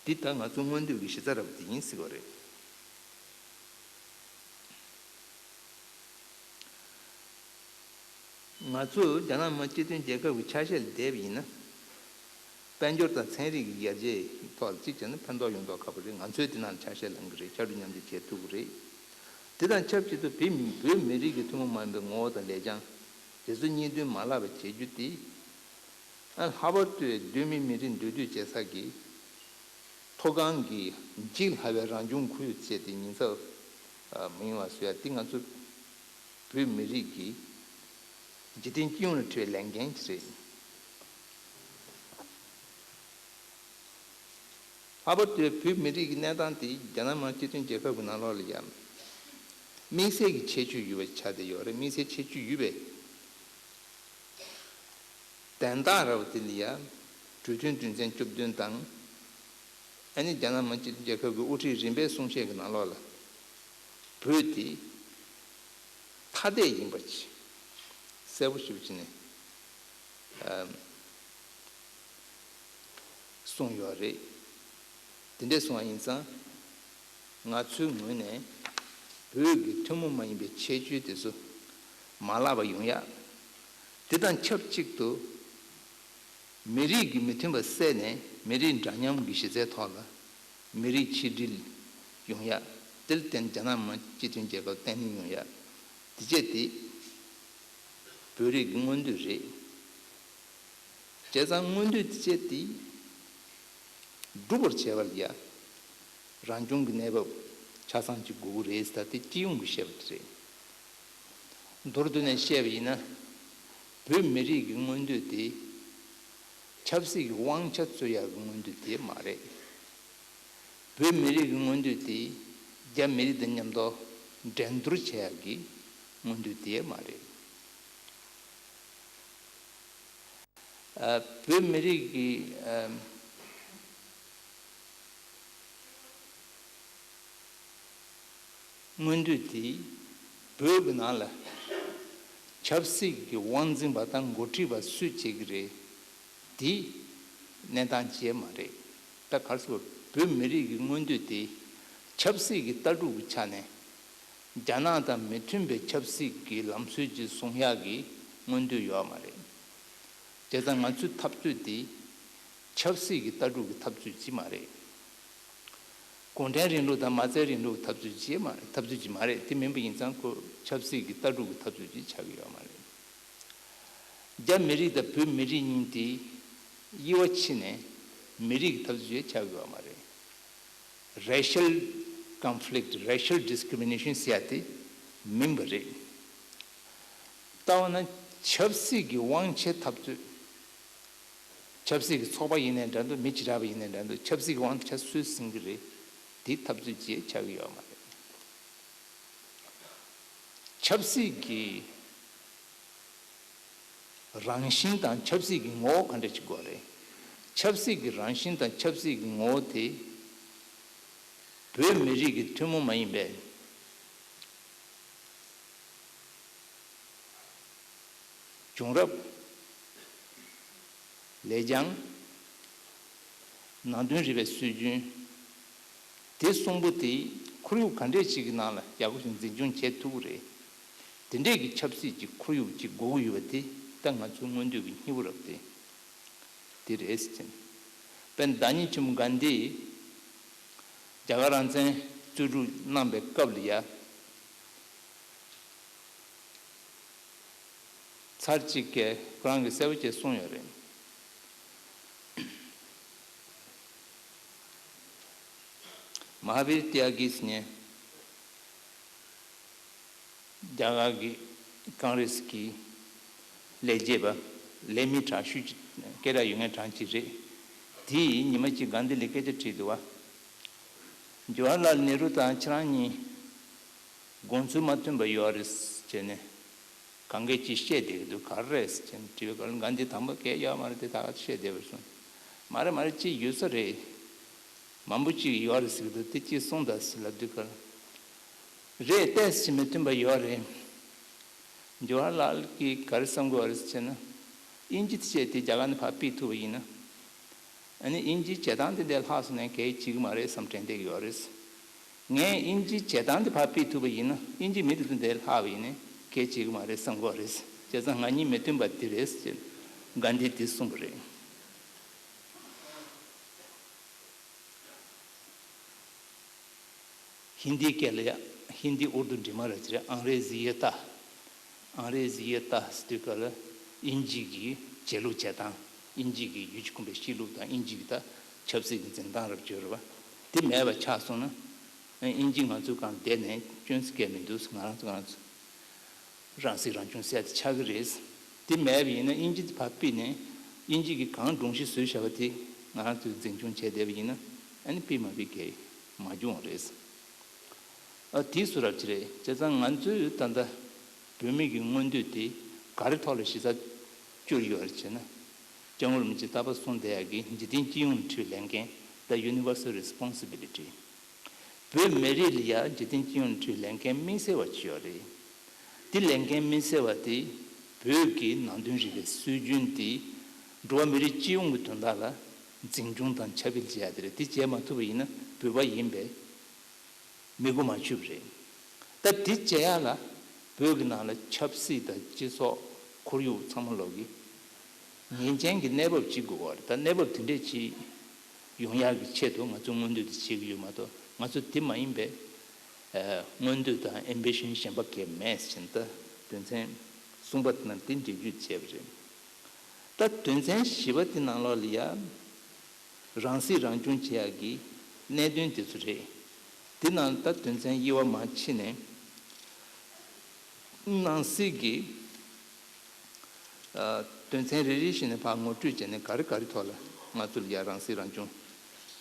འདི་ད་ང་ཚོ་མངོན་འདོད་ཀྱི་གཞི་རྩ་འདྲ་པོ་དེ་ཡིན་ཟེར་བ་རེད། ང་ཚོ་རྒྱ་ནག་མི་དམངས་སྤྱི་མཐུན་རྒྱལ་ཁབ་ཀྱི་ཆ་ཤས་ལ་བསྡད་པ་ཡིན་ན། དཔལ་འབྱོར་དང་ཚན་རིག་གི་ཡར་རྒྱས་ཀྱི་ཐོག་ལ་གཅིག་བྱས་ན་ཕན་ཐོགས་ཡོང་མདོག་ཁ་པོ་རེད། ང་ཚོས་དེ་ནང་ལ་ཆ་ཤས་ལེན་གྱི་རེད། ཕྱར་གྲུ་མཉམ་འདེགས་བྱེད་ཐུབ་ཀྱི་རེད། དེ་དང་ཆབས་ཅིག་ཏུ་བོད་བོད་མི་རིགས་ཀྱི་ཐུན་མོང་མ་ཡིན་པའི་ངོ་བོ་དང་ལེགས་བྱང་། དེ་ཚོ་གཉིས་མཐུན་མ་ལག་པ་བྱེད་རྒྱུ་དེ། ཨ་ལྷག་པར་དུ་གདོད་མའི་མི་རིགས་འདུས་སྡོད་བྱེད་ས་ཀྱི་མཐོ་སྒང་གི་འཇིག་སླ་བའི་རང་བྱུང་ཁོར་ཡུག་བཅས་དེ་ཉེན་ཚབས་མི་ཡོང་བ་བཟོ་ཡ་དེ་ང་ཚོ་བོད་མི་རིགས་ཀྱི་འཇིག་རྟེན་སྤྱི་ཡོངས་ལ་འཕྲད་པའི་ལས་འགན་ཞིག་རེད། ལྷག་པར་དུ་བོད་མི་རིགས་ཀྱི་གནས་སྟངས་དེ་རྒྱ་ནག་མི་དམངས་སྤྱི་མཐུན་རྒྱལ་ཁབ་ཀྱི་ནང་ལོགས་ལ་ཡང་དམིགས་བསལ་གྱི་ཁྱད་ཆོས་ཡོད་པ་ཆགས་བསྡད་ཡོད་རེད། དམིགས་བསལ་ཁྱད་ཆོས་ཡོད་པའི་དན་རྟགས་ར་བ་དེ་ལ་ཡང་གྲོས་མཐུན་དོན་ཚན་བཅུ་བདུན་དང་། ཨ་ནི་རྒྱ་ནག་མི་དམངས་སྤྱི་མཐུན་རྒྱལ་ཁབ་ཀྱི་དབུ་ཁྲིད་རིམ་པའི་གསུང་བཤད་ཀྱི་ནང་ལོགས་ལ་བོད་དེ་ཐ་དད་ཡིན་པ་ཅིག་གསལ་པོ་ཞེ་པོ་བྱས་ནས་གསུངས་ཡོད་རེད། དེ་འདྲས་སོང་བ་ཡིན་ཙང་། ང་ཚོའི་ངོས་ནས་བོད་ཀྱི་ཐུན་མོང་མ་ཡིན་པའི་ཁྱད་ཆོས་དེ་ཚོ་མ་བརླག་པ་ཡོང་ཡ། དེ་དང་ཆབས་ཅིག་ཏུ་མི་རིགས་ཀྱི་མི་མཐུན་པ་བསལ་ནས་མི་རིགས་འདྲ་མཉམ་གྱི་གཞི་རྩའི་ཐོག་ལ་མི་རིགས་ཆིག་སྒྲིལ་ཡོང་ཡ། དེར་བརྟེན་རྒྱ་ནག་མི་དམངས་སྤྱི་མཐུན་རྒྱལ་ཁབ་བརྟན་ལྷིང་ཡོང་ཡ། དེ་བྱས་ཏེ་བོད་རིགས་ཀྱི་མངོན་འདོད་རེད། བྱས་ཙང་མངོན་འདོད་དེ་བྱས་ཏེ་སྒྲུབ་པར་བྱེད་པ་ལ་ཡ། རང་སྐྱོང་གི་གནས་བབ་ཆ་ཚང་ཅིག་དགོས་ཀྱི་རེད་ཟེར། ད་དེ་སྤྱི་ཡོངས་ཀྱི་བཤད་པ་དེ་རེད། མདོར་བསྡུས་ནས་བཤད་པ་ཡིན་ན། བོད་མི་རིགས་ཀྱི་མངོན་འདོད་དེ་ཆབ་སྲིད་ཀྱི་དབང་ཆ་རྩོད་ཡག་གི་མངོན་འདོད་དེ་མ་རེད། བོད་མི་རིགས་ཀྱི་མངོན་འདོད་དེ་རྒྱ་མི་རིགས་དང་མཉམ་དུ་འགྲན་བསྡུར་བྱེད་ཡག་གི་མངོན་འདོད་དེ་མ་རེད། ཨ། བོད་མི་རིགས་ཀྱི་ཨ་མངོན་འདོད་དེ་བོད་ཀྱི་ནང་ལ་ཆབ་སྲིད་ཀྱི་དབང་འཛིན་པ་དང་འགོ་ཁྲིད་པ་སུས་བྱེད་ཀྱི་རེད། དེ་གནས་སྟངས་ཅིག་མ་རེད། ད་ག་རེ་ཟེར་བ། བོད་མི་རིགས་ཀྱི་མངོན་འདོད་དེ་ཆབ་སྲིད་ཀྱི་ལྟ་གྲུབ་ཀྱི་ཆ་ནས། རྒྱ་ནག་དང་མི་མཐུན་པའི་ཆབ་སྲིད་ཀྱི་ལམ་སྲོལ་ཅིག་བཟུང་ཡག་གི་མངོན་འདོད་ཡོད་མ་རེད། བྱས་ཙང་ང་ཚོའི་འཐབ་རྩོད་འདི་ཆབ་སྲིད་ཀྱི་ལྟ་གྲུབ་ཀྱི་འཐབ་རྩོད་ཅིག་མ་རེད། གུང་ཁྲན་རིང་ལུགས་དང་མ་རྩའི་རིང་ལུགས་ཀྱི་འཐབ་རྩོད་ཅིག་མ་རེད། འཐབ་རྩོད་ཅིག་མ་རེད། དེ་མིན་པ་ཡིན་ཙང་ཁོ་ཆབ་སྲིད་ཀྱི་ལྟ་གྲུབ་ཀྱི་འཐབ་རྩོད་ཅིག་ཆགས་ཀྱི་ཡོད་མ་རེད། རྒྱ་མི་རིགས་དང་བོད་མི་རིགས་གཉིས་དེ་དབྱེ་བ་ཕྱེ་ནས་མི་རིགས་ཀྱི་འཐབ་རྩོད་ཅིག་ཆགས་ཀྱི་ཡོད་མ་རེད། Racial conflict, racial discrimination ཟེར་ཡ་དེ་མིན་པ་རེད། ལྟ་བ་ན་ཆབ་སྲིད་ཀྱི་དབང་ཆའི་འཐབ་རྩོད། ཆབ་སྲིད་ཀྱི་ཚོགས་པ་ཡིན་ནའི་འདྲ་འདུག་མི་བྱེ་བྲག་པ་ཡིན་ནའི་འདྲ་འདུག་ཆབ་སྲིད་ཀྱི་དབང་ཆ་སུས་ཟིན་གྱི་རེད། དེའི་འཐབ་རྩོད་ཅིག་ཆགས་ཀྱི་ཡོད་མ་རེད། ཆབ་སྲིད་ཀྱི་རང་བཞིན་དང་ཆབ་སྲིད་ཀྱི་ངོ་བོ་ག་འདྲ་ཅིག་དགོས་རེད། ཆབ་སྲིད་ཀྱི་རང་བཞིན་དང་ཆབ་སྲིད་ཀྱི་ངོ་བོ་དེ་བོད་མི་རིགས་ཀྱི་ཐུན་མོང་མ་ཡིན་པའི་བྱུང་རབས། ལེགས་བྱང་། ནང་དོན་རིག་པའི་སྲོལ་རྒྱུན། དེ་གསུམ་པོ་དེ་ཁོར་ཡུག་ག་འདྲས་ཅིག་གི་ནང་ལ་ཡག་པོ་ཞིག་འཛིན་སྐྱོང་བྱེད་ཐུབ་ཀྱི་རེད། དེ་འདྲས་ཀྱི་ཆབ་སྲིད་ཀྱི་ཁོར་ཡུག་ཅིག་དགོས་ཀྱི་ཡོད་པ་དེ་ད་ང་ཚོའི་མངོན་འདོད་ཀྱི་སྙིང་པོ་རབ་དེ་དེ་རེད་ཟེར་ནས། དཔེར་ན་བདག་ཉིད་ཆེན་མོ་གྷན་དྷིས་རྒྱ་གར་རང་བཙན་རྩོད་སྒྲུབ་གནང་པའི་སྐབས་ལ་ཡ། ཚར་གཅིག་གིས་ཁོ་རང་གིས་གསལ་པོ་བྱས་གསུངས་ཡོད་རེད། མ་ཧཱ་བིར་ཏི་ཡཱ་གི་ཟེར་ནས་རྒྱ་གར་གྱི་ཀོང་རེས་ཀྱི་ལས་བྱེད་པ་ལས་མི་དྲག་ཤོས་ཀྱི་སྐད་གྲགས་ཡོད་མཁན་གྲས་ཅིག་རེད། དེས་ཉི་མ་གཅིག་གྷན་དྷི་ལ་སྐད་ཆ་དྲིས་འདུག་བ། ཇོ་ཧར་ལཱལ་ནེ་རུ་དང་ཁྱེད་རང་གཉིས་དགོངས་ཚུལ་མ་མཐུན་པ་ཡོད་རེད་ཟེར་ནས་གང་གས་ཅིག་བཤད་བསྡད་ཀྱི་འདུག་ག་རེ་རེད་ཟེར་ནས་དྲིས་པའི་སྐབས་ལ་གྷན་དྷི་དང་པོ་གས་ཡོད་མ་རེད་དེ་ད་ག་བཤད་བསྡད་པ་རེད་གསུངས། མ་རེད་མ་རེད་ཅིག་ཡོད་ས་རེད། མང་པོ་ཅིག་ཡོད་རེད་ཟེར་གྱི་འདུག་དེ་ཅིག་གསུངས་དང་ཟེར་ལབ་དུས་སྐབས་ལ། རེད་ཏོག་ཙམ་མི་མཐུན་པ་ཡོད་རེད། ཇོ་ཧར་ལཱལ་གྱིས་ག་རེ་བསམ་གྱི་ཡོད་རེད་ཟེར་ན། དབྱིན་ཇི་དེ་བྱས་ཏེ་རྒྱ་གར་ནས་ཕར་ཕུད་ཐུབ་པ་ཡིན་ན། ཨ་ནི་དབྱིན་ཇིའི་བྱེད་སྟངས་དེ་འདྲ་ལྷག་སོང་ན་གལ་ཆེ་གི་མ་རེད་བསམ་དྲན་བསྡད་ཀྱི་ཡོད་རེད། ངས་དབྱིན་ཇིའི་བྱེད་སྟངས་དེ་ཕར་ཕུད་ཐུབ་པ་ཡིན་ན་དབྱིན་ཇིའི་མི་དེ་ཚོ་འདིར་ལྷག་པ་ཡིན་ན་གལ་ཆེ་གི་མ་རེད་བསམ་གྱི་ཡོད་རེད། བྱས་ཙང་ང་གཉིས་མི་མཐུན་པ་འདི་རེད་ཟེར་གྷན་དྷིས་འདི་གསུངས་པ་རེད། ཧིན་དིའི་སྐད་ལ་ཡ། ཧིན་དི་ཨུར་དུ་འབྲི་མ་རེད་ཅེ་རེད། ཨང་རེ་ཟི་ཡི་ཏཱ། ཨང་རེ་ཟི་ཡི་ཏཱ་ཟེར་དུས་སྐབས་ལ་དབྱིན་ཇི་གི་བྱེད་ལུགས་བྱེད་སྟངས། དབྱིན་ཇི་གི་ཡུལ་གྱི་ཁོངས་པའི་གཤིས་ལུགས་དང་དབྱིན་ཇི་གི་ད་ཆབ་སྲིད་ཀྱི་འཛིན་སྟངས་རབ་བྱོས་རེད་བ། དེ་མེད་པ་ཆགས་སོང་ན། དབྱིན་ཇི་ང་ཚོའི་སྒང་བསྡད་ནས་སྐྱོན་སྐད་མི་འདུག་ང་རང་ཚོ་ང་རང་ཚོ། རང་སྲིད་རང་སྐྱོང་ཟེར་ཡ་དེ་ཆགས་ཀྱི་རེད། དེ་མེད་པ་ཡིན་ན་དབྱིན་ཇི་དེ་ཕར་ཕུད་ནས་དབྱིན་ཇི་གིས་གང་སྒྲུང་གཞི་བཟོས་བཞག་པ་དེ་ང་རང་ཚོས་འཛིན་སྐྱོང་བྱས་བསྡད་པ་ཡིན་ན་ ཨ་ནི་ཕུད་མ་ཕུད་གལ་མ་བྱུང་བ་རེད། ཨ་དེ་སུ་རབ་ཅི་རེད། བྱས་ཙང་ང་ཚོས་ད་ལྟ་བོད་མི་གི་མངོན་འདོད་དེ་ག་རེ་ཐོག་ལ་གཞི་རྩ་བཅོལ་ཡོད་རེད་བྱས་ན། སྐྱབས་མགོན་རིན་པོ་ཆེ་རྟག་པར་གསུངས་བསྡད་ཡག་གི་འཇིག་རྟེན་སྤྱི་ཡོངས་ཁྲོད་ལས་འགན། The Universal Responsibility། བོད་མི་རིགས་ལ་ཡ་འཇིག་རྟེན་སྤྱི་ཡོངས་ཁྲོད་ལས་འགན་དམིགས་བསལ་བ་ཅིག་ཡོད་རེད། དེ་ལས་འགན་དམིགས་བསལ་བ་དེ་བོད་ཀྱི་ནང་དོན་རིག་པའི་སྲོལ་རྒྱུན་དེ་འགྲོ་བ་མི་རིགས་སྤྱི་ཡོངས་ཀྱི་དོན་དག་ལ་འཛིན་སྐྱོང་དང་ཁྱབ་སྤེལ་བྱེད་ཡ་དེ་རེད། དེ་བྱེད་མ་ཐུབ་པ་ཡིན་ན་བོད་པ་ཡིན་པས་མི་གོ་མ་ཆོད་པ་རེད། ད་དེ་བྱེད་ཡ་ལ་བོད་ཀྱི་ནང་ལ་ཆབ་སྲིད་དང་སྤྱི་ཚོགས་ཁོར་ཡུག་ཚང་མ་ལོག་གི་ངེས་ཅན་གྱི་གནས་བབ་ཅིག་དགོས་པ་རེད། ད་གནས་བབ་དེ་འདྲས་ཅིག་ཡོང་ཡག་གི་ཆེད་དུ་ང་ཚོས་མངོན་འདོད་དེ་བྱེད་ཀྱི་ཡོད་མ་གཏོགས། ང་ཚོ་དེ་མ་ཡིན་པའི་ཨ་མངོན་འདོད་དང་ཨེམ་བི་ཤན་གཞན་པ་གང་ཡང་མེད་ཟེར་ནས་ད་དོན་ཚན་གསུམ་པ་དེ་ནང་དེ་འགྲེལ་བརྗོད་བྱས་པ་རེད། ད་དོན་ཚན་བཞི་པ་དེ་ནང་ལོགས་ལ་ཡ་རང་སྲིད་རང་སྐྱོང་བྱེད་ཡག་གི་གནད་དོན་དེ་ཚོ་རེད། དེ་ནང་ད་དོན་ཚན་དབྱེ་བ་མར་ཕྱེ་ནས། ནང་གསེས་ཀྱི་ཨ་དོན་ཚན་རེ་རེ་བཞིན་ནས་ཕར་ངོ་སྤྲོད་བྱས་ནས་ག་རེ་ག་རེ་ཐོག་ལ་ང་ཚོ་ལ་ཡ་རང་སྲིད་རང་སྐྱོང་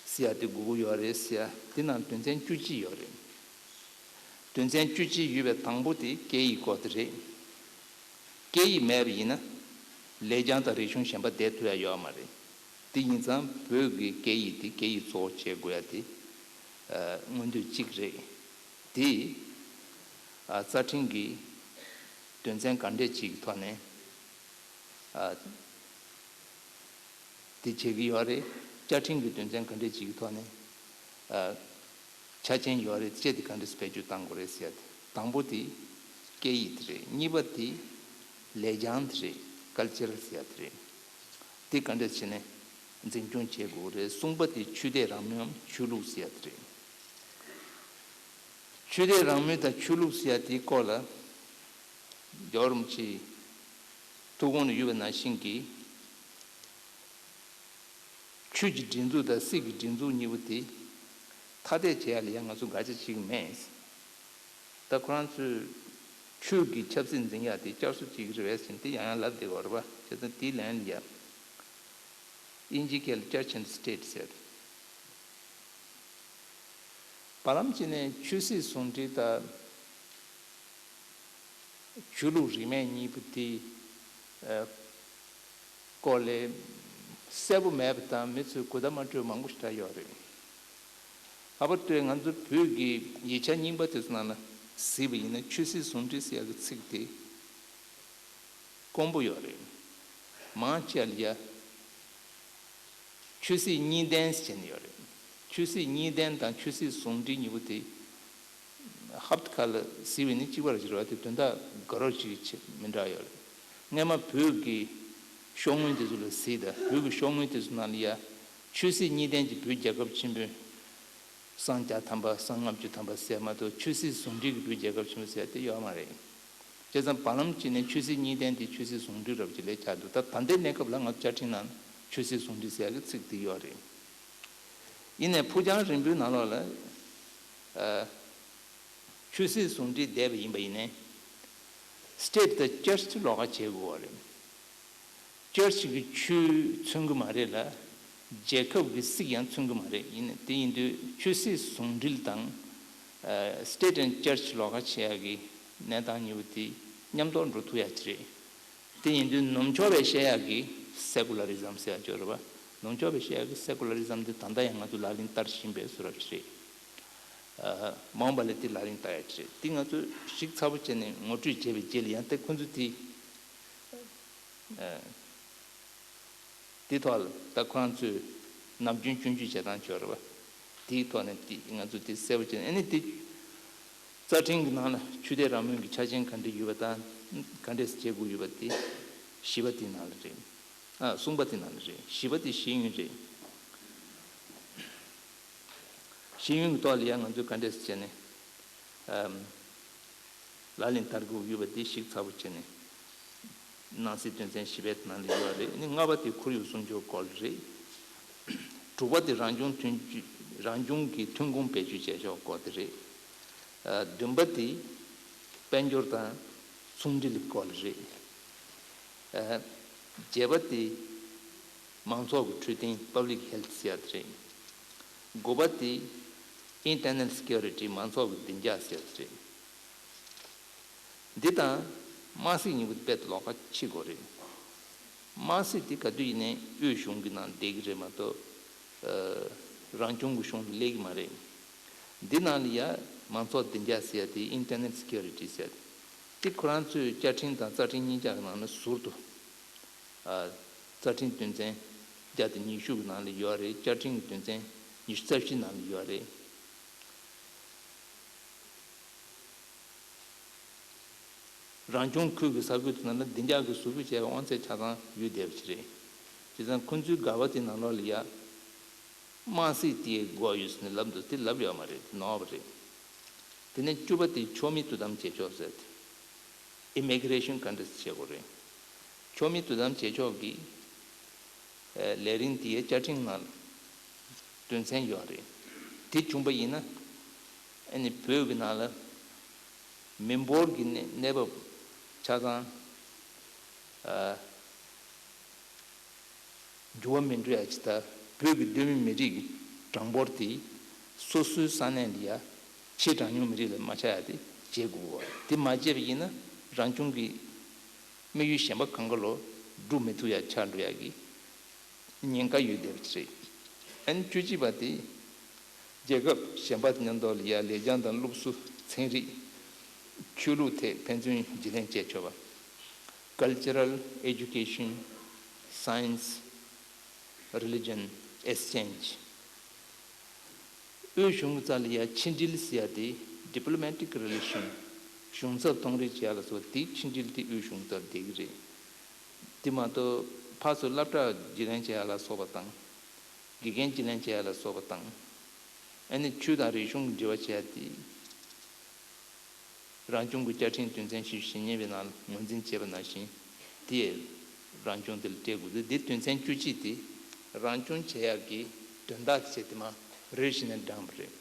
ཟེར་ཡ་དེ་དགོས་ཀྱི་ཡོད་རེད་ཟེར་ཡ་དེ་ནང་དོན་ཚན་བཅུ་གཅིག་ཡོད་རེད། དོན་ཚན་བཅུ་གཅིག་ཡོད་པའི་དང་པོ་དེ་སྐད་ཡིག་སྐོར་དེ་རེད། སྐད་ཡིག་མེད་པ་ཡིན་ན་ལེགས་བྱང་དང་རིག་གཞུང་གཞན་པ་བསྡད་ཐུབ་ཡ་ཡོད་མ་རེད། དེ་ཡིན་ཙང་བོད་ཀྱི་སྐད་ཡིག་དེ་སྐད་ཡིག་གཙོ་བོ་བྱེད་དགོས་ཡ་དེ་ཨ་མངོན་འདོད་གཅིག་རེད། དེ་ཨ་རྩ་ཁྲིམས་ཀྱི་དོན་ཚན་ག་འདྲས་ཅིག་གི་ཐོག་ནས་ཨ་དེ་བྱེད་ཀྱི་ཡོད་རེད། བཅའ་ཁྲིམས་ཀྱི་དོན་ཚན་ག་འདྲས་ཅིག་གི་ཐོག་ནས་ཨ་ཆ་རྐྱེན་ཡོད་རེད། ཅེས་དེ་ག་འདྲས་བེད་སྤྱོད་གཏང་དགོས་རེད་ཟེར་ཡ་དེ། དང་པོ་དེ་སྐད་ཡིག་དེ་རེད། གཉིས་པ་དེ་ལེགས་བྱང་དེ་རེད། ཀལ་ཅར་ཟེར་ཡ་དེ་རེད། དེ་ག་འདྲས་བྱས་ནས་འཛིན་སྐྱོང་བྱེད་དགོས་རེད། གསུམ་པ་དེ་ཆོས་དད་རང་མོས་ཆོས་ལུགས་ཟེར་ཡ་དེ་རེད། ཆོས་དད་རང་མོས་དང་ཆོས་ལུགས་ཟེར་ཡ་དེའི་སྐོར་ལ་རྒྱལ་བ་རིན་པོ་ཆེའི་ཐུགས་དགོངས་ནས་ཡོད་པ་ནང་བཞིན་གྱི་ཆོས་ཀྱི་སྒྲིག་འཛུགས་དང་སྲིད་ཀྱི་སྒྲིག་འཛུགས་གཉིས་པོ་དེ་ཐ་དད་བྱེད་ཡ་ལ་ཡང་ང་ཚོ་དགག་བྱ་བྱེད་ཀྱི་མེད། ད་ཁོ་རང་ཚོས་ཆོས་ཀྱི་ཆབ་སྲིད་འཛིན་ཡ་དེ་བསྐྱར་གསོ་བྱེད་ཀྱི་རེད་པས་ཟེར་ནས་དེ་ཡང་ཡང་ལབ་བསྡད་ཡོད་རེད་པ། བྱས་ཙང་དེའི་ལན་ལ་ཡ་དབྱིན་ཇིའི་སྐད་ལ་Church and State ཟེར། བར་ལམ་གཅིག་ནས་ཆོས་སྲིད་ཟུང་འབྲེལ་དང་ཆོས་ལུགས་རིས་མེད་གཉིས་པོ་དེ་ཨ་སྐོར་ལས་གསལ་པོ་མེད་པ་དང་མི་ཚོས་གོ་བརྡ་མ་སྤྲོད་མང་པོ་ཞིག་བསྒྲགས་ཡོད་རེད། ལྷག་པར་དུ་ང་ཚོ་བོད་ཀྱི་ཡིག་ཆ་རྙིང་པ་དེ་ཚོ་ནང་ལ་གཟིགས་པ་ཡིན་ན་ཆོས་སྲིད་ཟུང་འབྲེལ་ཟེར་ཡག་གི་ཚིག་དེ་དཀོན་པོ་ཡོད་རེད། མང་ཆེ་བ་ལ་ཡ་ཆོས་སྲིད་གཉིས་ལྡན་ཟེར་ནས་ཡོད་རེད། ཆོས་སྲིད་གཉིས་ལྡན་དང་ཆོས་སྲིད་ཟུང་འབྲེལ་གཉིས་པོ་དེ་ཧབ་ཏུ་ཁ་ལ་གཟིགས་པ་ཡིན་ན་གཅིག་པ་རེད་ཟེར་བ་དེ་དོན་དག་དགའ་རབ་ཅིག་ཆེ་མི་འདྲ་ཡོད་རེད། སྔས་མ་བོད་ཀྱི་ཤོག་ངོས་དེ་ཚོ་ལ་གཟིགས་དང་། བོད་ཀྱི་ཤོག་ངོས་དེ་ཚོ་ནང་ལ་ཡ་ཆོས་སྲིད་གཉིས་ལྡན་གྱི་བོད་རྒྱལ་ཁབ་ཆེན་པོའི་སྲང་བརྒྱ་ཐམ་པ་སྲང་ལྔ་བཅུ་ཐམ་པ་ཟེར་མ་གཏོགས་ཆོས་སྲིད་ཟུང་འབྲེལ་གྱི་བོད་རྒྱལ་ཁབ་ཆེན་པོ་ཟེར་དེ་ཡོད་མ་རེད། བྱས་ཙང་བར་ལམ་གཅིག་ནས་ཆོས་སྲིད་གཉིས་ལྡན་དེ་ཆོས་སྲིད་ཟུང་འབྲེལ་རབ་ཅིག་ལས་ཆགས་འདུག་ད་ད་ལྟའི་གནས་སྐབས་ལ་ང་ཚོ་བཅའ་ཁྲིམས་ནང་ཆོས་སྲིད་ཟུང་འབྲེལ་ཟེར་ཡག་གི་ཚིག་དེ་ཡོད་རེད། ཡིན་ནའི་ཕུགས་རྒྱང་རིང་པོའི་ནང་ལོགས་ལ་ཨ་ཆོས་སྲིད་ཟུང་འབྲེལ་བསྡད་པ་ཡིན་པ་ཡིན་ནའི་State་དང་Church་ལོགས་ཀ་བྱེད་དགོས་པ་རེད། Church་གི་ཆོས་མཚོན་གྱི་མ་རེད་ལ། རྒྱལ་ཁབ་ཀྱི་སྲིད་ཡང་མཚོན་གྱི་མ་རེད། ཡིན་ན་དེ་ཡིན་དུས་ཆོས་སྲིད་ཟུང་འབྲེལ་དང་ཨ་State and Church་ལོགས་ཀ་བྱེད་ཡག་གི་གནས་སྟངས་གཉིས་པོ་དེ་མཉམ་དུ་འགྲོ་ཐུབ་ཡག་ཅིག་རེད། དེ་ཡིན་དུས་ནུབ་ཕྱོགས་པས་བཤད་ཡག་གི་Secularism་ཟེར་ཡག་ཅིག་ཡོད་རེད་པ། ནུབ་ཕྱོགས་པས་བཤད་ཡག་གི་Secularism་དེ་ད་ལྟ་ཡང་ང་ཚོ་ལག་ལེན་བསྟར་བཞིན་པའི་བཟོ་འདྲ་ཅིག་རེད། ཨ་མ་འོངས་པ་ལ་དེ་ལག་ལེན་བསྟར་ཡག་ཅིག་རེད། དེ་ང་ཚོས་ཞིབ་ཚགས་པོ་བྱས་ནས་ངོ་སྤྲོད་བྱས་པའི་རྗེས་ལ་ཡང་དེ་ཁོ་ཚོས་དེ་ཨ་དེའི་ཐོག་ལ་ད་ཁོ་རང་ཚོས་ནམ་རྒྱུན་སྐྱོན་བརྗོད་བྱེད་སྟངས་ཅིག་ཡོད་རེད་པ། དེའི་ཐོག་ནས་དེ་ང་ཚོས་དེ་གསལ་པོ་བྱས་ནས། ཨ་ནི་དེ་རྩ་ཁྲིམས་ཀྱི་ནང་ལ་ཆོས་དད་རང་མོས་ཀྱི་ཆ་རྐྱེན་ག་འདྲ་ཡོད་པ་དང་ག་འདྲས་བྱེད་དགོས་ཡོད་པ་དེ་བཞི་པ་དེའི་ནང་ལ་རེད། ཨ་གསུམ་པ་དེའི་ནང་ལ་རེད། བཞི་པ་དེ་ཤེས་ཡོན་རེད། ཤེས་ཡོན་གྱི་ཐོག་ལ་ཡང་ང་ཚོས་ག་འདྲས་བྱས་ནས་ཨམ་ལག་ལེན་བསྟར་དགོས་ཡོད་པ་དེ་ཞིབ་ཚགས་པོ་བྱས་ནས་ནང་གསེས་དོན་ཚན་བཞི་པའི་ནང་ལ་ཡོད་རེད། ཨ་ནི་ལྔ་པ་དེ་ཁོར་ཡུག་སྲུང་སྐྱོབ་སྐོར་རེད། དྲུག་པ་དེ་རང་བྱུང་ཐོན་རང་བྱུང་གི་ཐོན་ཁུངས་བེད་སྤྱོད་བྱེད་ཕྱོགས་སྐོར་དེ་རེད། ཨ་བདུན་པ་དེ་དཔལ་འབྱོར་དང་ཚོང་འབྲེལ་སྐོར་རེད། ཨ་བརྒྱད་པ་དེ་མང་ཚོགས་ཀྱི་འཕྲོད་བསྟེན་Public Health་ཟེར་ཡག་དེ་རེད། དགུ་པ་དེ་ཨིན་ཊར་ནལ་སི་ཀིའུ་རི་ཊི། མང་ཚོགས་ཀྱི་བདེ་འཇགས་ཟེར་ཡ་རེད། འདི་དང་དམངས་སྲིད་གཉིས་པོ་དཔེ་ལོགས་ཀ་ཕྱེ་དགོས་རེད། དམངས་སྲིད་དེ་ག་དུས་ཡིན་ནའི་དབུས་གཞུང་གི་ནང་བསྡད་ཀྱི་རེད་མ་གཏོགས། ཨ། རང་སྐྱོང་གི་གཞུང་དུ་སླེབས་ཀྱི་མ་རེད། འདི་ནང་ལ་ཡ་མང་ཚོགས་བདེ་འཇགས་ཟེར་ཡ་དེ་ཨིན་ཊར་ནལ་སི་ཀིའུ་རི་ཊི་ཟེར་ཡ་དེ། ཁོ་རང་ཚོས་བཅའ་ཁྲིམས་དང་རྩ་ཁྲིམས་གཉིས་ཆ་གི་ནང་ན་ཟུར་དུ། ཨ། རྩ་ཁྲིམས་དོན་ཚན་བརྒྱ་དང་ཉི་ཤུ་གི་ནང་ལ་ཡོད་རེད། བཅའ་ཁྲིམས་ཀྱི་དོན་ཚན་ཉི་ཤུ་རྩ་བཞི་ནང་ལ་ཡོད་རེད། རང་སྐྱོང་ཁུལ་གྱི་ས་ཁུལ་དེ་ནང་ལ་བདེ་འཇགས་ཀྱི་ཟུར་ཕུད་བྱས་པའི་དབང་ཚད་ཆ་ཚང་ཡོད་བསྡད་པ་ཞིག་རེད། བྱས་ཙང་ཁོང་ཚོའི་དགག་པ་དེ་ནང་ལོགས་ལ་ཡ། དམངས་སྲིད་དེ་དགོས་ཡོད་ཟེར་ནས་ལབ་འདུག་དེ་ལབ་ཡོད་མ་རེད། དེ་ནོར་བ་རེད། དེ་ནས་བཅུ་པ་དེ་ཕྱོགས་མིའི་དོ་དམ་བྱེད་ཕྱོགས་ཟེར་ཏེ། Immigration Controls བྱེད་དགོས་རེད། ཕྱོགས་མིའི་དོ་དམ་བྱེད་ཕྱོགས་ཀྱི་ལས་རིམ་དེའི་བཅའ་ཁྲིམས་ནང་དོན་ཚན་ཡོད་རེད། དེ་བྱུང་པ་ཡིན་ན། ཨ་ནི་བོད་ཀྱི་ནང་ལ་མི་འབོར་གྱི་གནས་གནས་བབ་ཆ་ཚང་། ཨ། འགྱུར་བ་མི་འགྲོ་ཡ་ཅིག་དང་། བོད་ཀྱི་གདོད་མའི་མི་རིགས་ཀྱི་གྲངས་འབོར་དེ་སོ་སོའི་ས་གནས་ལ་ཡ་ཕྱིའི་གྲངས་ཉུང་མི་རིགས་ལ་མ་ཆགས་ཡ་དེ་བྱེད་དགོས་པ། དེ་མ་བྱས་པ་ཡིན་ན་རང་སྐྱོང་གི་དམིགས་ཡུལ་གཞན་པ་གང་ག་ལོ་འགྲུབ་མི་ཐུབ་ཡ་ཆགས་འགྲོ་ཡ་གི་ཉེན་ཁ་ཡོད་བསྡད་པ་ཅིག་རེད། ཨ་ནི་བཅུ་གཅིག་པ་དེ། རྒྱལ་ཁབ་གཞན་པ་དང་མཉམ་དུ་ལ་ཡ་ལེགས་བྱང་དང་སློབ་གསོ། ཚན་རིག་ཆོས་ལུགས་ཐད་ཕན་ཚུན་བརྗེ་ལེན་བྱས་ཆོག་པ། Cultural Education Science Religion Exchange། དབུས་གཞུང་གི་རྩ་ལ་ཡ་ཕྱི་འབྲེལ་ཟེར་ཡ་དེ། Diplomatic Relation། གཞུང་ཚབ་གཏོང་རེས་བྱེད་ཡ་ལ་སོགས་དེའི་ཕྱི་འབྲེལ་དེ་དབུས་གཞུང་རྩར་བསྡད་ཀྱི་རེད། དེ་མ་གཏོགས་ཕར་ཚུར་སློབ་གྲྭ་བརྗེ་ལེན་བྱེད་ཡ་ལ་སོགས་པ་དང་། དགེ་རྒན་བརྗེ་ལེན་བྱེད་ཡ་ལ་སོགས་པ་དང་། ཨ་ནི་ཆོས་དང་རིག་གཞུང་གི་འབྲེལ་བ་བྱེད་ཡ་དེ། རང་སྐྱོང་གི་བཅའ་ཁྲིམས་དོན་ཚན་བཞི་བཅུ་ཞེ་གཉིས་པའི་ནང་ངོས་འཛིན་བྱས་པ་ནང་བཞིན། དེ་ཡང་རང་སྐྱོང་དེ་ལ་སྤྲད་དགོས་འདུག་དེ་དོན་ཚན་བཅུ་གཅིག་དེ་རང་སྐྱོང་བྱེད་ཡག་གི་དོན་དག་དེ་བྱས་དེ་མ་རེད་ཞེས་ནས་བགྲངས་པ་རེད།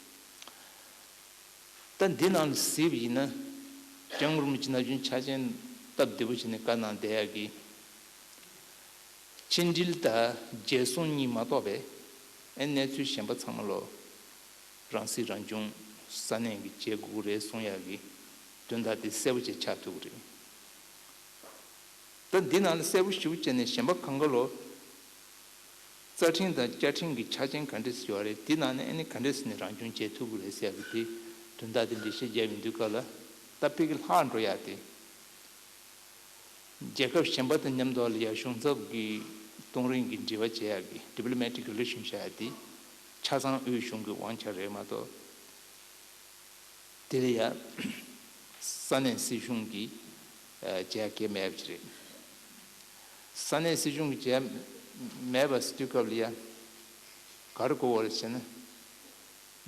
ད་འདི་ནང་ལ་གཟིགས་པ་ཡིན་ན། སྐྱབས་མགོན་རིན་པོ་ཆེ་ན་གཞོན་ཆ་ཅན་སྟབས་བདེ་པོ་བྱས་ནས་བཀའ་གནང་བསྡད་ཡག་གི། ཕྱི་འབྲེལ་དང་རྒྱལ་སྲུང་གཉིས་མ་གཏོགས་པའི་ཨེ་གནས་ཚུལ་གཞན་པ་ཚང་མ་ལོ། རང་སྲིད་རང་སྐྱོང་ས་གནས་ཀྱིས་བྱེད་དགོས་རེད་གསུང་ཡག་གི་དོན་དག་དེ་གསལ་པོ་བྱས་ཆགས་ཐུབ་ཀྱི་རེད། ད་འདི་ནང་ལ་གསལ་པོ་ཞེ་པོ་བྱས་ནས་གཞན་པ་གང་ག་ལོ། རྩ་ཁྲིམས་དང་བཅའ་ཁྲིམས་ཀྱི་ཆ་རྐྱེན་ག་འདྲས་ཡོད་རེད། དེ་ནང་ནས་ཨ་ནི་ག་འདྲས་ནས་རང་སྐྱོང་བྱེད་ཐུབ་ཀྱི་རེད་ཟེར་ཡག་གི་དེ་དོན་དག་དེ་འགྲེལ་བཤད་བརྒྱབ་ཡོང་དུས་སྐབས་ལ། ད་དཔེ་གི་ལྷག་འགྲོ་ཡག་དེ། རྒྱལ་ཁབ་གཞན་པ་དང་མཉམ་དུ་ལ་ཡ་གཞུང་ཚབ་ཀྱི་གཏོང་རིང་གི་འབྲེལ་བ་བྱེད་ཡག་གི་Diplomatic Relation བྱ་ཡག་དེ་ཆ་ཚང་དབུས་གཞུང་གི་དབང་ཆ་རེད་མ་གཏོགས། དེ་ལ་ཡ་ས་གནས་སྲིད་གཞུང་གིས་བྱེད་ཡག་གི་མེད་པ་ཅིག་རེད། ས་གནས་སྲིད་གཞུང་གིས་བྱེད་ཡག་མེད་པ་ཟེར་དུས་སྐབས་ལ་ཡ་ག་རེ་གོ་བ་རེད་ཟེར་ན།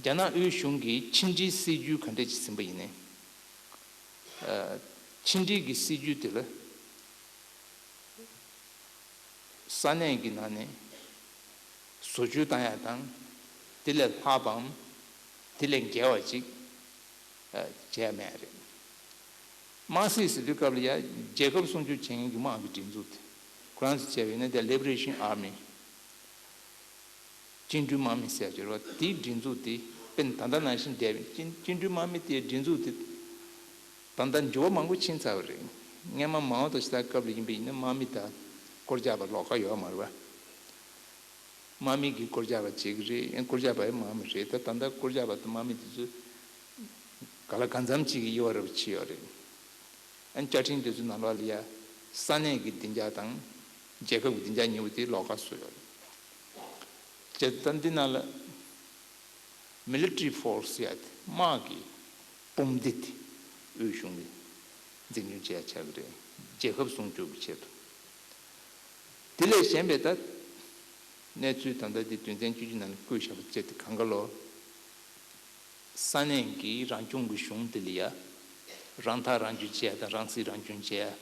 རྒྱ་ནག་དབུས་གཞུང་གིས་ཕྱི་འབྲེལ་སྲིད་ཇུས་ག་འདྲས་ཅིག་ཟིན་པ་ཡིན་ནའི། ཕྱི་འབྲེལ་གྱི་སྲིད་ཇུས་དེ་ལ་ས་གནས་ཀྱི་ནང་ནས་བཟོ་བཅོས་བཏང་ཡག་དང་། དེ་ལས་ལྷག་པའམ་དེ་ལས་བརྒལ་བ་ཅིག་བྱས་མེད་རེད། དམངས་སྲིད་ཟེར་དུས་སྐབས་ལ་ཡ་རྒྱལ་ཁབ་སྲུང་སྐྱོབ་བྱེད་མཁན་གྱི་དམག་གི་སྒྲིག་འཛུགས་དེ། ཁོ་རང་ཚོ་བྱས་པ་ཡིན་ན་དེ་Liberation Army། བཅིངས་འགྲོལ་དམག་མི་ཟེར་གྱི་རེད་བ། དེའི་སྒྲིག་འཛུགས་དེ་དཔེར་ན་ད་ལྟ་ནང་བཞིན་བསྡད་པའི་བཅིངས་བཅིངས་འགྲོལ་དམག་མི་དེའི་སྒྲིག་འཛུགས་དེ། ད་ལྟ་འགྱུར་བ་མང་པོ་ཕྱིན་ཚར་བ་རེད། སྔན་མ་མའོ་ཏེ་ཤི་ཐག་སྐབས་ལ་ཡིན་པ་ཡིན་ན་དམག་མི་དང་སྐོར་རྒྱག་པ་ལོགས་ཀ་ཡོད་མ་རེད་བ། དམག་མི་གིས་སྐོར་རྒྱག་པ་བྱེད་ཀྱི་རེད། ཡང་སྐོར་རྒྱག་པ་ཡང་དམག་མི་རེད། ད་ད་ལྟ་སྐོར་རྒྱག་པ་དང་དམག་མི་དེ་ཚོ་ག་ལ་གང་འཚམ་ཅིག་གི་དབྱེ་བ་རེ་བ་ཕྱེ་ཡོད་རེད། ཨ་ནི་བཅའ་ཁྲིམས་དེ་ཚོའི་ནང་ལོགས་ལ་ཡ་ས་གནས་ཀྱི་བདེ་འཇགས་དང་རྒྱལ་ཁབ་ཀྱི་བདེ་འཇགས་གཉིས་པོ་དེ་ལོགས་ཀ་བཟོས་ཡོད་རེད། བྱས་ཙང་འདི་ནང་ལ་Military Force ཡ་དེ་དམག་གི་དཔུང་སྡེ་དེ་དབུས་གཞུང་གིས་འཛིན་སྐྱོང་བྱེད་ཡ་ཆགས་ཀྱི་རེད། རྒྱལ་ཁབ་སྲུང་སྐྱོབ་ཀྱི་ཆེད་དུ། དེ་ལས་གཞན་པའི་ད་གནས་ཚུལ་ད་ལྟ་འདི་དོན་ཚན་བཅུ་གཅིག་ནང་ལ་བཀོད་བཞག་པ་བཅས་དེ་གང་ག་ལོ། ས་གནས་ཀྱི་རང་སྐྱོང་གི་གཞུང་དེ་ལ་ཡ་རང་ཐག་རང་གཅོད་བྱེད་ཡ་དང་། རང་སྲིད་རང་སྐྱོང་བྱེད་ཡ།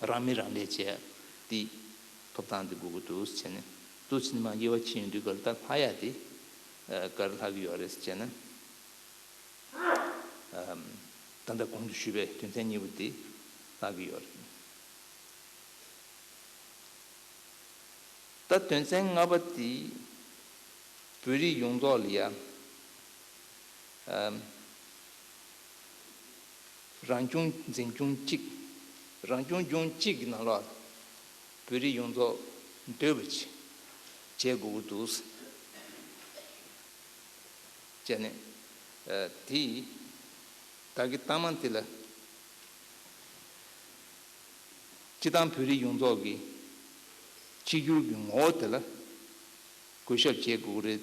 རང་མི་རང་ལས་བྱེད་ཡ་དེ་ཐོབ་ཐང་དེ་དགོས་ཀྱི་འདུག་ཟེར་ནས། འདུག་ཟེར་ནས་མར་དབྱེ་བ་ཕྱེ་ཡོང་དུས་སྐབས་ལ་ད་ལྷག་ཡ་དེ་ག་རེ་ལྷག་གི་ཡོད་རེད་ཟེར་ན། ད་ལྟ་གོང་དུ་ཞུས་པའི་དོན་ཚན་གཉིས་པོ་དེ་ལྷག་གི་ཡོད་རེད། ད་དོན་ཚན་ལྔ་པ་དེ་ བོད་རིགས་ཡོངས་རྫོགས་ལ་ཡ། ཨམ། རང་སྐྱོང་འཛིན་སྐྱོང་གཅིག་རང་སྐྱོང་ལྗོངས་གཅིག་གི་ནང་ལོགས་བོད་རིགས་ཡོངས་རྫོགས་འདུས་པ་ཅིག་བྱེད་དགོས་ཀྱི་འདུག་བྱས་ནས། ཨ། དེ་ད་གི་ལྟ་མ་དེ་ལ། སྤྱི་བཏང་བོད་རིགས་ཡོངས་རྫོགས་ཀྱི་གཅིག་གྱུར་གྱི་ངོ་བོ་དེ་ལ་གུས་ཞབས་བྱེད་དགོས་རེད།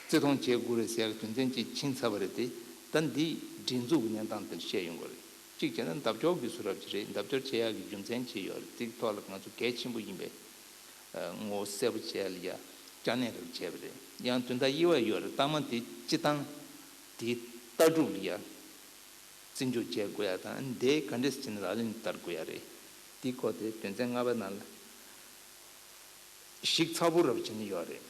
བརྩི་མཐོང་བྱེད་དགོས་རེད་ཟེར་ཡག་དོན་ཚན་གཅིག་ཕྱིན་ཚར་བ་རེད་དེ། ད་འདི་སྒྲིག་འཛུགས་ཀྱི་གནས་སྟངས་དེར་བཤད་ཡོང་གི་རེད། གཅིག་བྱས་ན་བརྡབ་སྐྱོར་གྱི་བཟོ་འདྲ་ཅིག་རེད། བརྡབ་སྐྱོར་བྱེད་ཡག་གི་རྒྱུ་མཚན་ཅིག་ཡོད་རེད། དེའི་ཐོག་ལ་ང་ཚོ་གལ་ཆེན་པོ་ཡིན་པའི་ངོ་བོ་གསལ་པོ་བྱས་ལ་ཡ་བསྐྱར་ནན་རེ་བྱས་པ་རེད། ཡང་དོན་དག་དབྱེ་བ་ཡོད་རེད། ལྟ་མ་དེ་སྤྱི་བཏང་དེའི་ལྟ་གྲུབ་ལ་ཡ། བརྩི་འཇོག་བྱེད་དགོས་ཡ་དང་། དེ་ག་འདྲས་བྱས་ནས་ལག་ལེན་བསྟར་དགོས་ཡ་རེད། དེའི་སྐོར་དེ་དོན་ཚན་ལྔ་པའི་ནང་ལ་ཞིབ་ཚགས་པོ་རབ་བྱས་ནས་ཡོད་རེད།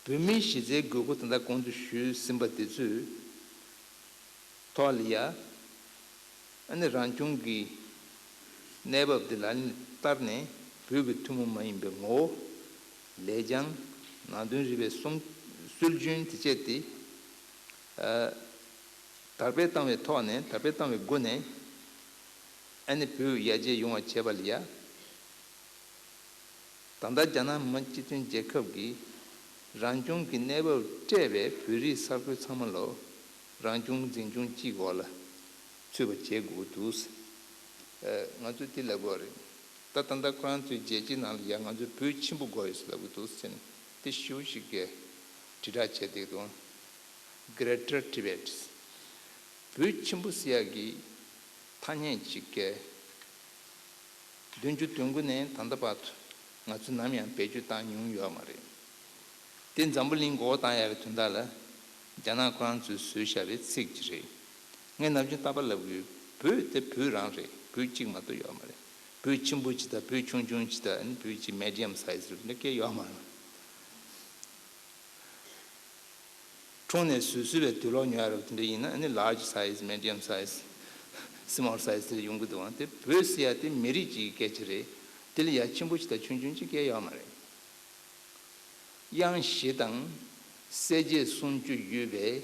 བོད་མིའི་གཞི་རྩའི་དགོས་མཁོ་ད་ལྟ་གོང་དུ་ཞུས་ཟིན་པ་དེ་ཚོའི་ཐོག་ལ་ཡ། ཨ་ནི་རང་སྐྱོང་གི་གནས་བབ་དེ་ལག་ལེན་བསྟར་ནས་བོད་ཀྱི་ཐུན་མོང་མ་ཡིན་པའི་ངོ་བོ། ལེགས་བྱང་། ནང་དོན་རིག་པའི་སྲོལ་སྲོལ་རྒྱུན་དེ་བཅས་དེ། ཨ། དར་སྤེལ་བཏང་བའི་ཐོག་ནས། དར་སྤེལ་བཏང་བའི་སྒོ་ནས། ཨ་ནི་བོད་ཡར་རྒྱས་ཡོང་བ་བྱེད་པ་ལ་ཡ། ད་ལྟ་རྒྱ་ནག་མི་དམངས་སྤྱི་མཐུན་རྒྱལ་ཁབ་ཀྱིས་རང་སྐྱོང་གི་གནས་བབ་སྤྲད་པའི་བོད་རིགས་ས་ཁུལ་ཚང་མ་ལོ་རང་སྐྱོང་འཛིན་སྐྱོང་གཅིག་འོག་ལ་ཚུད་པ་བྱེད་དགོས་འདུག་ཨ། ང་ཚོས་དེ་ལབ་དགོས་རེད། ད་ད་ལྟ་ཁོ་རང་ཚོའི་རྒྱལ་སྤྱིའི་ནང་ལ་ཡ་ང་ཚོས་བོད་ཆེན་པོ་དགོས་ཡོད་ཟེར་ལབ་ཀྱི་འདུག་ཟེར་ནས་དེ་ཞེ་པོ་ཞིག་གིས་དྲིལ་བསྒྲགས་བྱས་བསྡད་འདུག Greater Tibet། བོད་ཆེན་པོ་ཟེར་ཡག་གི་ཐ་སྙད་ཅིག་གིས། བདུན་ཅུ་དོན་དགུ་ནས་ད་ལྟ་བར་དུ་ང་ཚོས་ནམ་ཡང་བེད་སྤྱོད་བཏང་མྱོང་ཡོད་མ་རེད། དེ་འཛམ་བུ་གླིང་མགོ་བོ་བཏང་ཡག་གི་དོན་དག་ལ་རྒྱ་ནག་ཁོ་རང་ཚོས་བཟོས་བཞག་པའི་ཚིག་ཅིག་རེད། ངས་ནམ་རྒྱུན་རྟག་པར་ལབ་ཀྱི་ཡོད། བོད་དེ་བོད་རང་རེད། བོད་གཅིག་མ་གཏོགས་ཡོད་མ་རེད། བོད་ཆེན་པོ་ཅིག་དང་བོད་ཆུང་ཆུང་ཅིག་དང་། ཨ་ནི་བོད་ཅིག་medium size རེད། འདི་སྐད་ཡོད་མ་རེད། འཁྲུངས་ནས་བཟོས་བཟོས་པའི་དུག་ལོག་ཉོ་ཡ་རེད། དེ་འདྲ་ཡིན་ན་ཨ་ནི་large size, medium size, small size དེ་ཡོང་གི་འདུག་ཨང་། དེ་བོད་ཟེར་ཡ་དེ་མི་རིགས་གཅིག་གི་སྐད་ཆ་རེད། དེ་ལ་ཡ་ཆེན་པོ་ཅིག་དང་ཆུང་ཆུང་ཅིག་སྐད་ཡོད་མ་རེད། དབྱངས་བཞི་དང་གསལ་བྱེད་སུམ་ཅུ་ཡོད་པའི་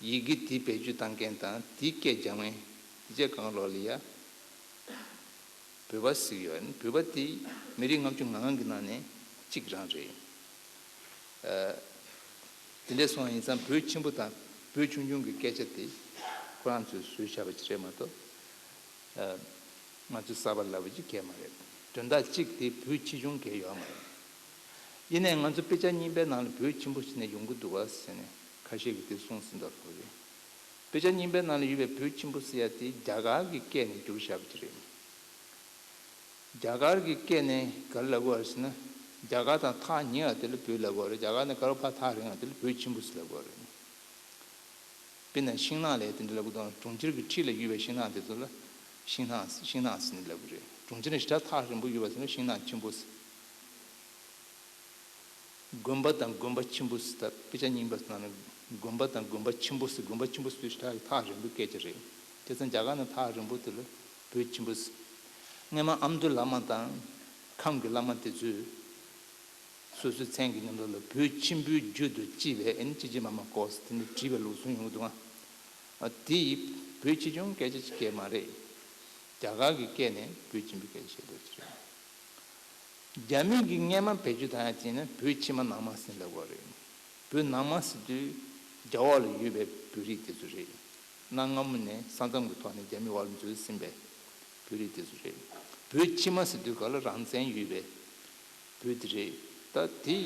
ཡི་གེ་དེ་བེད་སྤྱོད་བཏང་མཁན་དང་དེའི་སྐད་རྒྱག་མཁན་དེ་ཚོའི་སྒང་ལོགས་ལ་ཡ། བོད་པ་ཟེར་གྱི་ཡོད། བོད་པ་དེ་མི་རིགས་ལྔ་བཅུ་ང་ལྔ་གི་ནང་ནས་གཅིག་རང་རེད། ཨ། དེ་འདྲ་སོང་བ་ཡིན་ཙང་བོད་ཆེན་པོ་དང་བོད་ཆུང་ཆུང་གི་སྐད་ཆ་དེ་ཁོ་རང་ཚོས་བཟོས་བཞག་པ་ཅིག་རེད་མ་གཏོགས། ཨ། ང་ཚོས་གསར་པ་ལབ་པ་ཅིག་གང་ཡང་མ་རེད། དོན་དག་གཅིག་དེ་བོད་ཆེ་ཆུང་གང་ཡང་ཡོད་མ་རེད། ཡིན་ནའི་ང་ཚོ་དཔེ་ཆ་རྙིང་པའི་ནང་ལ་བོད་ཆེན་པོ་ཟེར་ནས་ཡོང་གི་འདུག་ག་ཟེར་ནས་ཁ་ཤས་ཀྱིས་དེ་གསུངས་ཟིན་འདུག་ག་རེད། དཔེ་ཆ་རྙིང་པའི་ནང་ལ་ཡོད་པའི་བོད་ཆེན་པོ་ཟེར་ཡ་དེ་རྒྱ་གར་གྱི་སྐད་ནས་བསྒྱུར་བཞག་པ་ཅིག་རེད། རྒྱ་གར་གྱི་སྐད་ནས་ག་རེ་ལབ་དགོས་རེད་ཟེར་ན། རྒྱ་གར་དང་ཐག་ཉེ་བ་དེ་ལ་བོད་ལབ་དགོས་རེད། རྒྱ་གར་ནས་ག་རེ་ཕར་ཐག་རིང་བ་དེ་ལ་བོད་ཆེན་པོ་ཟེར་ལབ་དགོས་རེད། དཔེར་ན་ཤིང་ནགས་ལབ་དེ་འདྲ་ལབ་དགོས་དང་། གྲོང་ཁྱེར་གྱི་འཁྲིས་ལ་ཡོད་པའི་ཤིང་ནགས་དེ་ཚོ་ལ་ཤིང་ནགས་ཤིང་ནགས་ཟེར་ནས་ལབ་ཀྱི་རེད། གྲོང་ཁྱེར་ནས་ཞེ་དྲག་ཐག་རིང་པོ་ཡོད་པ་ཚོ་ལ་ཤིང་ནགས་ཆེན་པོ་ཟེར། དགོན་པ་དང་དགོན་པ་ཆེན་པོ་ཟེར། ད་དཔེ་ཆ་རྙིང་པ་ནང་ལ་དགོན་པ་དང་དགོན་པ་ཆེན་པོ་ཟེར། དགོན་པ་ཆེན་པོ་ཟེར་དུས་ཞེ་དྲག་གི་ཐག་རིང་པོའི་སྐད་ཆ་རེད། བྱས་ཙང་རྒྱ་གར་ནས་ཐག་རིང་པོ་དེ་ལ་བོད་ཆེན་པོ་ཟེར། སྔོན་མ་ཨ་མདོ་བླ་མ་དང་ཁམས་ཀྱི་བླ་མ་དེ་ཚོས་སོ་སོའི་མཚན་གྱི་མཉམ་དུ་ལ་བོད་ཆེན་པོའི་རྒྱུད་དུ་སྐྱེས་པའི་ཨེ་ནི་ཅི་ཅི་མ་མ་ཀོ་ཟེར་དེ་འདྲ་བྲིས་པའི་ལུགས་སྲོལ་ཡོང་གི་འདུག་ཨ། དེ་ཡི་བོད་ཆེ་ཆུང་སྐད་ཆ་ཅིག་གང་ཡང་མ་རེད། རྒྱ་གར་གྱི་སྐད་ནས་བོད་ཆེན་པོའི་སྐད་ཆ་བཤད་འདུག་ཅི་རེད། རྒྱ་མི་གིས་སྔོན་མ་བེད་སྤྱོད་བཏང་ཡ་ཅིག་ནི་བོད་ཕྱི་མ་ནང་མ་ཟེར་ལབ་དགོས་རེད། བོད་ནང་མ་ཟེར་དུས་རྒྱ་འོག་ལ་ཡོད་པའི་བོད་རིགས་དེ་ཚོ་རེད། གནའ་སྔ་མོ་ནས་ས་མཚམས་ཀྱི་ཐོག་ནས་རྒྱ་མི་འོག་ལ་འཛུལ་ཟིན་པའི་བོད་རིགས་དེ་ཚོ་རེད། བོད་ཕྱི་མ་ཟེར་དུས་ག་ལ་རང་བཙན་ཡོད་པའི་བོད་དེ་རེད། ད་དེ་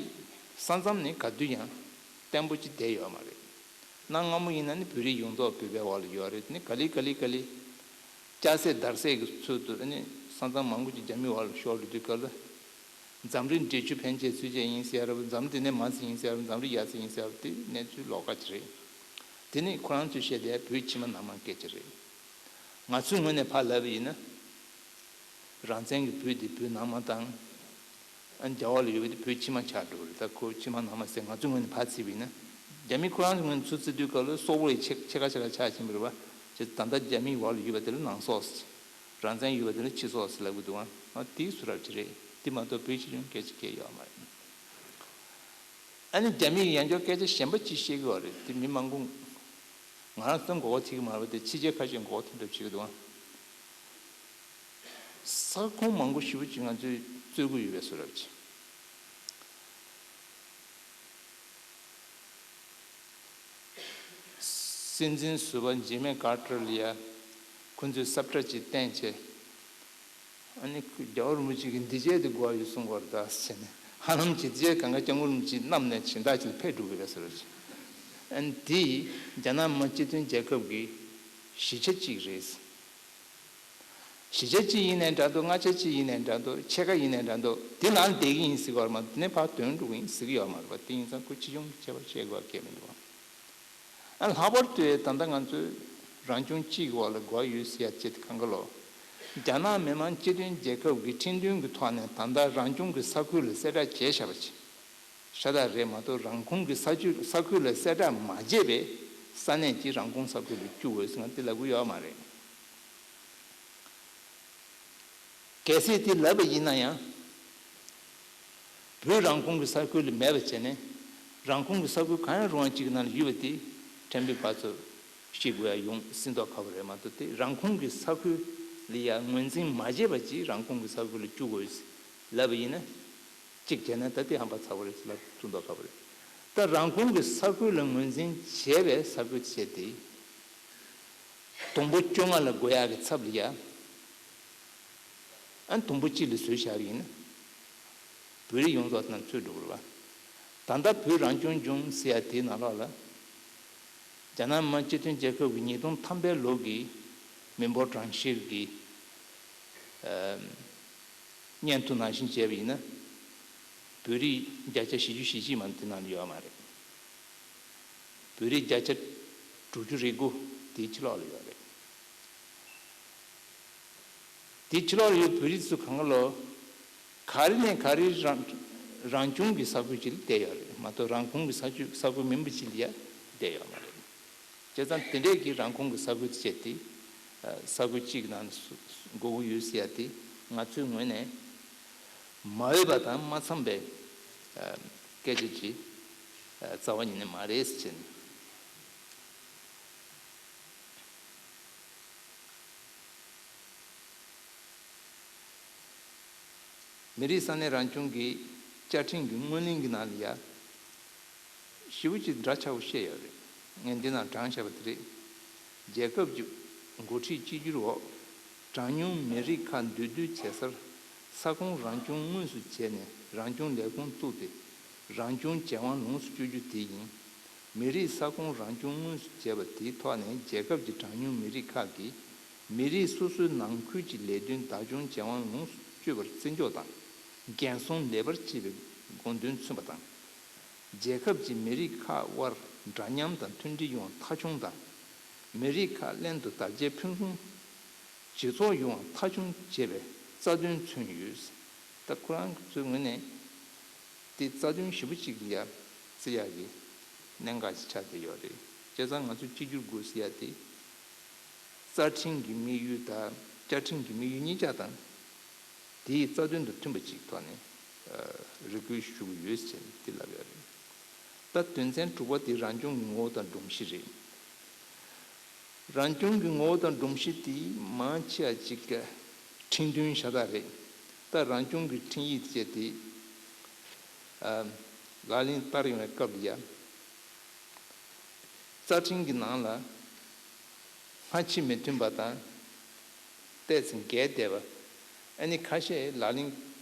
ས་མཚམས་ནི་ག་དུས་ཡང་བརྟན་པོ་ཅིག་བསྡད་ཡོད་མ་རེད། གནའ་སྔ་མོ་ཡིན་ན་ནི་བོད་རིགས་ཡོངས་རྫོགས་བོད་པའི་འོག་ལ་ཡོད་རེད། ནི་ག་ལེ་ག་ལེ་ག་ལེ། སྐྱ་སེར་དར་སེར་གྱི་ཚུལ་དུ་ནི་ས་མཚམས་མང་པོ་ཅིག་རྒྱ་མིའི་འོག་ལ་ཤོར་འགྲོ་དུས་སྐབས་ལ། འཛམ་རིག་འབྲས་ཆུ་ཕན་ཆད་ཚུན་ཆད་ཡིན་ཟེར་ཡ་རེད། འཛམ་འདི་ནས་མར་ཟིན་ཡིན་ཟེར་ཡ་རེད། འཛམ་རིག་ཡར་ཟིན་ཡིན་ཟེར་ཡ་རེད། དེ་གནས་ཚུལ་ལོགས་ཀ་ཅིག་རེད། དེ་ནི་ཁོ་རང་ཚོས་བཤད་བསྡད་ཡ་བོད་ཕྱི་མ་ནང་མ་སྐད་ཆ་རེད། ང་ཚོའི་ངོས་ནས་ཕར་ལབ་པ་ཡིན་ན། རང་བཙན་གྱི་བོད་དེ་བོད་ནང་མ་དང་། ཨ་ནི་རྒྱ་འོག་ལ་ཡོད་པ་དེ་བོད་ཕྱི་མ་ཆགས་འགྲོ་གི་རེད། ད་ཁོ་ཕྱི་མ་ནང་མ་ཟེར་ང་ཚོའི་ངོས་ནས་ཕར་བརྩིས་པ་ཡིན་ན། རྒྱ་མི་ཁོ་རང་ཚོའི་ངོས་ནས་ཚུར་བརྩི་དུས་སྐབས་ལ་སོག་པོ་ཡི་ཕྱེད་ཕྱེད་ཀ་ཕྱེད་ཀ་ཆགས་ཕྱིན་པ་རེད་པ། བྱས་ཙང་ད་ལྟ་རྒྱ་མིའི་འོག་ལ་ཡོད་པ་དེ་ལ་ནང་སོག་ཟེར། རང་བཙན་ཡོད་པ་དེ་ལ་སྤྱི་ཚོགས་ཟེར་ལབ་གི་འདུག་ཨང་། དེའི་བཟོ་འདྲ་ཅིག་རེད། དེ་མ་གཏོགས་བོད་སྤྱི་ཡོངས་སྐད་ཆ་སྐད་ཡོད་མ་རེད། ཨ་ནི་རྒྱ་མིས་ཡང་བསྐྱར་སྐད་ཆ་གཞན་པ་ཅིག་བཤད་གི་ཡོད་རེད། དེ་མི་མང་པོ་ང་རང་ཚོ་མགོ་སྐོར་ཐེབས་གི་མ་རེད་པ། དེ་ཕྱི་རྒྱལ་ཁ་ཤས་མགོ་སྐོར་ཐེབས་འདྲ་བྱེད་གི་འདུག་ཨང་། ས་ཁོངས་མང་པོ་ཞེ་པོ་ཅིག་ང་ཚོས་རྩོད་གི་ཡོད་པའི་བཟོ་འདྲ་ཅིག་སྲིད་འཛིན་ཟུར་པ་ཇི་མི་ཀར་ཏར་ལ་ཡ་ཁོ་ཚོས་ས་བཀྲ་ཅིག་བསྟན་བྱས། ཨ་ནི་ཁོས་རྒྱལ་བ་རིན་པོ་ཆེ་གིས་འདི་བྱས་ཏེ་དགོས་ཡོད་གསུང་གི་ཡོད་རེད་ད་ཟེར་ནས། ཧ་ལམ་ཇི་བྱས་གང་ག་སྐྱབས་མགོན་རིན་པོ་ཆེ་བསྣམས་ནས་སྦྱིན་བདག་ཅིག་ལ་ཕེབས་འགྲོ་གི་རེད་ཟེར་བ་ཅིག་ཨ་ནི་དེ་རྒྱ་ནག་མི་དམངས་སྤྱི་མཐུན་རྒྱལ་ཁབ་ཀྱི་གཞིས་ཆགས་གཅིག་རེད། གཞིས་ཆགས་གཅིག་ཡིན་ནའི་འདྲ་འདུག་མངའ་ཆ་གཅིག་ཡིན་ནའི་འདྲ་འདུག་ཕྱེད་ཀ་ཡིན་ནའི་འདྲ་འདུག་དེ་ནང་བསྡད་ཀྱི་ཡིན་ཟེར་གྱི་ཡོད་མ་རེད། དེ་ནས་ཕར་དོན་འགྲུབ་ཀྱི་ཡིན་ཟེར་གྱི་ཡོད་མ་རེད་པ། དེ་ཡིན་ཙང་ཁོ་ཕྱི་ལྗོངས་ཀྱི་ཁྱད་པར་བཤད་དགོས་པ་གལ་མི་འདུག་ཨ་ལྷག་པར་དུ་ད་ལྟ་ང་ཚོས་རང་སྐྱོང་གཅིག་གི་འོག་ལ་དགོས་ཡོད་ཟེར་ཡ་བྱེད་དེ་གང་ག་ལོ། རྒྱ་ནག་མི་དམངས་སྤྱི་མཐུན་རྒྱལ་ཁབ་ཀྱི་ཁྲིམས་མཐུན་གྱི་ཐོག་ནས་ད་ལྟ་རང་སྐྱོང་གི་ས་ཁུལ་ལ་གསལ་བསྒྲགས་བྱས་བཞག་པ་ཅིག་ཤ་སྟག་རེད་མ་གཏོགས། རང་ཁོངས་ཀྱི་ས་ཆུ་ས་ཁུལ་ལ་གསལ་བསྒྲགས་མ་བྱས་པའི་ས་གནས་ཀྱི་རང་ཁོངས་ས་ཁུལ་ལ་བཅུག་དགོས་ཟེར་ང་དེ་ལབ་ཀྱི་ཡོད་མ་རེད། གལ་སྲིད་དེ་ལབ་པ་ཡིན་ན་ཡང་། བོད་རང་ཁོངས་ཀྱི་ས་ཁུལ་ལ་མེད་པ་བྱས་ནས། རང་ཁོངས་ཀྱི་ས་ཁུལ་གང་ཡང་རུང་བ་གཅིག་གི་ནང་ལ་ཡོད་པ་དེ་ཁྲེན་པི་པ་ཚོ་ཤེས་དགོས་ཡ་ཡོང་སྲིད་མདོག་ཁ་པོ་རེད་མ་གཏོགས། དེ་རང་ཁོངས་ཀྱི་ས་ཁུལ་ལ་ཡ་ངོས་འཛིན་མ་བྱས་པ་ཅིག་རང་ཁོངས་ཀྱི་ས་ཁུལ་ལ་བཅུག་དགོས་ལབ་པ་ཡིན་ན། གཅིག་བྱས་ན་ད་དེ་ཧམ་པ་ཚ་པོ་རེད་ལབ་ཐུབ་མདོག་ཁ་པོ་རེད། ད་རང་ཁོངས་ཀྱི་ས་ཁུལ་ལ་ངོས་འཛིན་བྱས་པའི་ས་ཁུལ་བྱས་ཏེ། དུམ་བུ་བཅོ་ལྔ་ལ་བགོ་ཡག་གི་ཚབ་ལ་ཡ། ཨ་དུམ་བུ་གཅིག་ལ་བཟོས་བཞག་པ་ཡིན་ན། བོད་རིགས་ཡོངས་རྫོགས་དང་ཚུད་འགྲོ་གི་རེད་པ། ད་ལྟ་བོད་རང་སྐྱོང་ལྗོངས་ཟེར་ཡ་དེའི་ནང་ལོགས་ལ། རྒྱ་ནག་མི་དམངས་སྤྱི་མཐུན་རྒྱལ་ཁབ་ཀྱི་ཉིས་སྟོང་ཐམ་པའི་ལོ་གི་མི་འབོར་གྲངས་བཤེར་གྱི་ཨ་སྙན་ཐོ་ནང་བཞིན་བྱས་པ་ཡིན་ན། བོད་རིགས་བརྒྱ་ཆ་བཞི་བཅུ་ཞེ་གཅིག་མ་གཏོགས་དེ་ནང་ལ་ཡོད་མ་རེད། བོད་རིགས་བརྒྱ་ཆ་དྲུག་ཅུ་རེ་དགུ་དེའི་ཕྱི་ལོགས་ལ་ཡོད་རེད། དེའི་ཕྱི་ལོགས་ལ་ཡོད་བོད་རིགས་ཚོ་གང་ག་ལོ། ག་རེ་ནས་ག་རེ་རང་རང་སྐྱོང་གི་ས་ཁུལ་ཅིག་ལ་བསྡད་ཡོད་རེད་མ་གཏོགས། རང་ཁོངས་ཀྱི་ས་ཁུལ་ས་ཁུལ་མིན་པ་ཅིག་ལ་ཡ་བསྡད་ཡོད་མ་རེད། བྱས་ཙང་དེ་འདྲས་ཀྱི་རང་ཁོངས་ཀྱི་ས་ཁུལ་བྱས་ཏེ། ས་ཁུལ་གཅིག་ནང་དགོས་ཀྱི་ཡོད་ཟེར་ཡ་དེ་ང་ཚོའི་ངོས་ནས་མ་འོས་པ་དང་མ་འཚམས་པའི་སྐད་ཆ་ཅིག་རྩ་བ་ཉིད་ནས་མ་རེད་ཟེར་ནས། མི་རིགས་ས་གནས་རང་སྐྱོང་གི་བཅའ་ཁྲིམས་ཀྱི་སྔོན་གླེང་གི་ནང་ལ་ཡ། ཞེ་པོ་ཅིག་འདྲ་ཆགས་པོ་བཤད་ཡོད་རེད། ངས་འདི་ནང་དྲངས་བཞག་པ་དེ་རེད། རྒྱལ་ཁབ་ཀྱི་འགོ་ཁྲིད་གཅིག་གྱུར་འོག་གྲངས་ཉུང་མི་རིགས་ཁག་འདུས་སྡོད་བྱེད་སར་ས་ཁོངས་རང་སྐྱོང་དངོས་སུ་བྱས་ནས་རང་སྐྱོང་ལས་ཁུངས་བཙུགས་ཏེ་རང་སྐྱོང་བྱེད་དབང་ལོངས་སུ་སྤྱོད་རྒྱུ་དེ་ཡིན། མི་རིགས་ས་ཁོངས་རང་སྐྱོང་དངོས་སུ་བྱས་པ་དེའི་ཐོག་ནས་རྒྱལ་ཁབ་ཀྱི་གྲངས་ཉུང་མི་རིགས་ཁག་གིས་མི་རིགས་སོ་སོའི་ནང་ཁུལ་གྱི་ལས་དོན་བདག་སྐྱོང་བྱེད་དབང་ལོངས་སུ་སྤྱོད་པར་བརྩི་འཇོག་དང་འགན་སྲུང་ལེགས་པར་བྱེད་པའི་དགོངས་དོན་མཚོན་པ་དང་། རྒྱལ་ཁབ་ཀྱི་མི་རིགས་ཁག་དབར་འདྲ་མཉམ་དང་མཐུན་སྒྲིལ་ཡོང་བ་མཐའ་འཁྱོངས་དང་། མི་རིགས་ཁག་ལྷན་དུ་དར་རྒྱས་ཕུན་སུམ་ཇེ་ཚོགས་ཡོང་བ་མཐའ་འཁྱོངས་བྱེད་པའི་རྩ་དོན་མཚོན་ཡོད། ད་ཁོ་རང་ཚོའི་ངོས་ནས་དེ་རྩ་དོན་ཞེ་པོ་ཅིག་ལ་ཡ་བརྩི་ཡག་གི་གནད་འགག་ཅིག་ཆགས་བསྡད་ཡོད་རེད། བྱས་ཙང་ང་ཚོ་གཅིག་གྱུར་དགོས་ཟེར་ཡ་དེ། རྩ་ཁྲིམས་ཀྱི་དམིགས་ཡུལ་དང་བཅའ་ཁྲིམས་ཀྱི་དམིགས་ཡུལ་གཉིས་ཆ་དང་། དེའི་རྩ་དོན་དང་མཐུན་པ་ཅིག་ཐོག་ནས་ཨ་རེ་སྐུལ་ཞུ་གི་ཡོད་ཅེས་དེ་ལབ་ཡོད་རེད། ད་དོན་ཚན་དྲུག་པ་དེ་རང་སྐྱོང་གི་ངོ་བོ་དང་སྒྲོམ་གཞི་རེད། རང་སྐྱོང་གི་ངོ་བོ་དང་སྒྲོམ་གཞི་དེ་མང་ཆེ་བ་ཅིག་གི་ཁྲིམས་མཐུན་ཤ་སྟག་རེད། ད་རང་སྐྱོང་གི་ཁྲིམས་ཡིག་བཅས་དེ་ཨ་ལག་ལེན་བསྟར་ཡོང་བའི་སྐབས་ལ་ཡ། རྩ་ཁྲིམས་ཀྱི་ནང་ལ་སྔ་ཕྱི་མི་མཐུན་པ་དང་། ཏོག་ཙམ་འགལ་བསྡད་པ། ཨ་ནི་ཁ་ཤས་ལག་ལེན་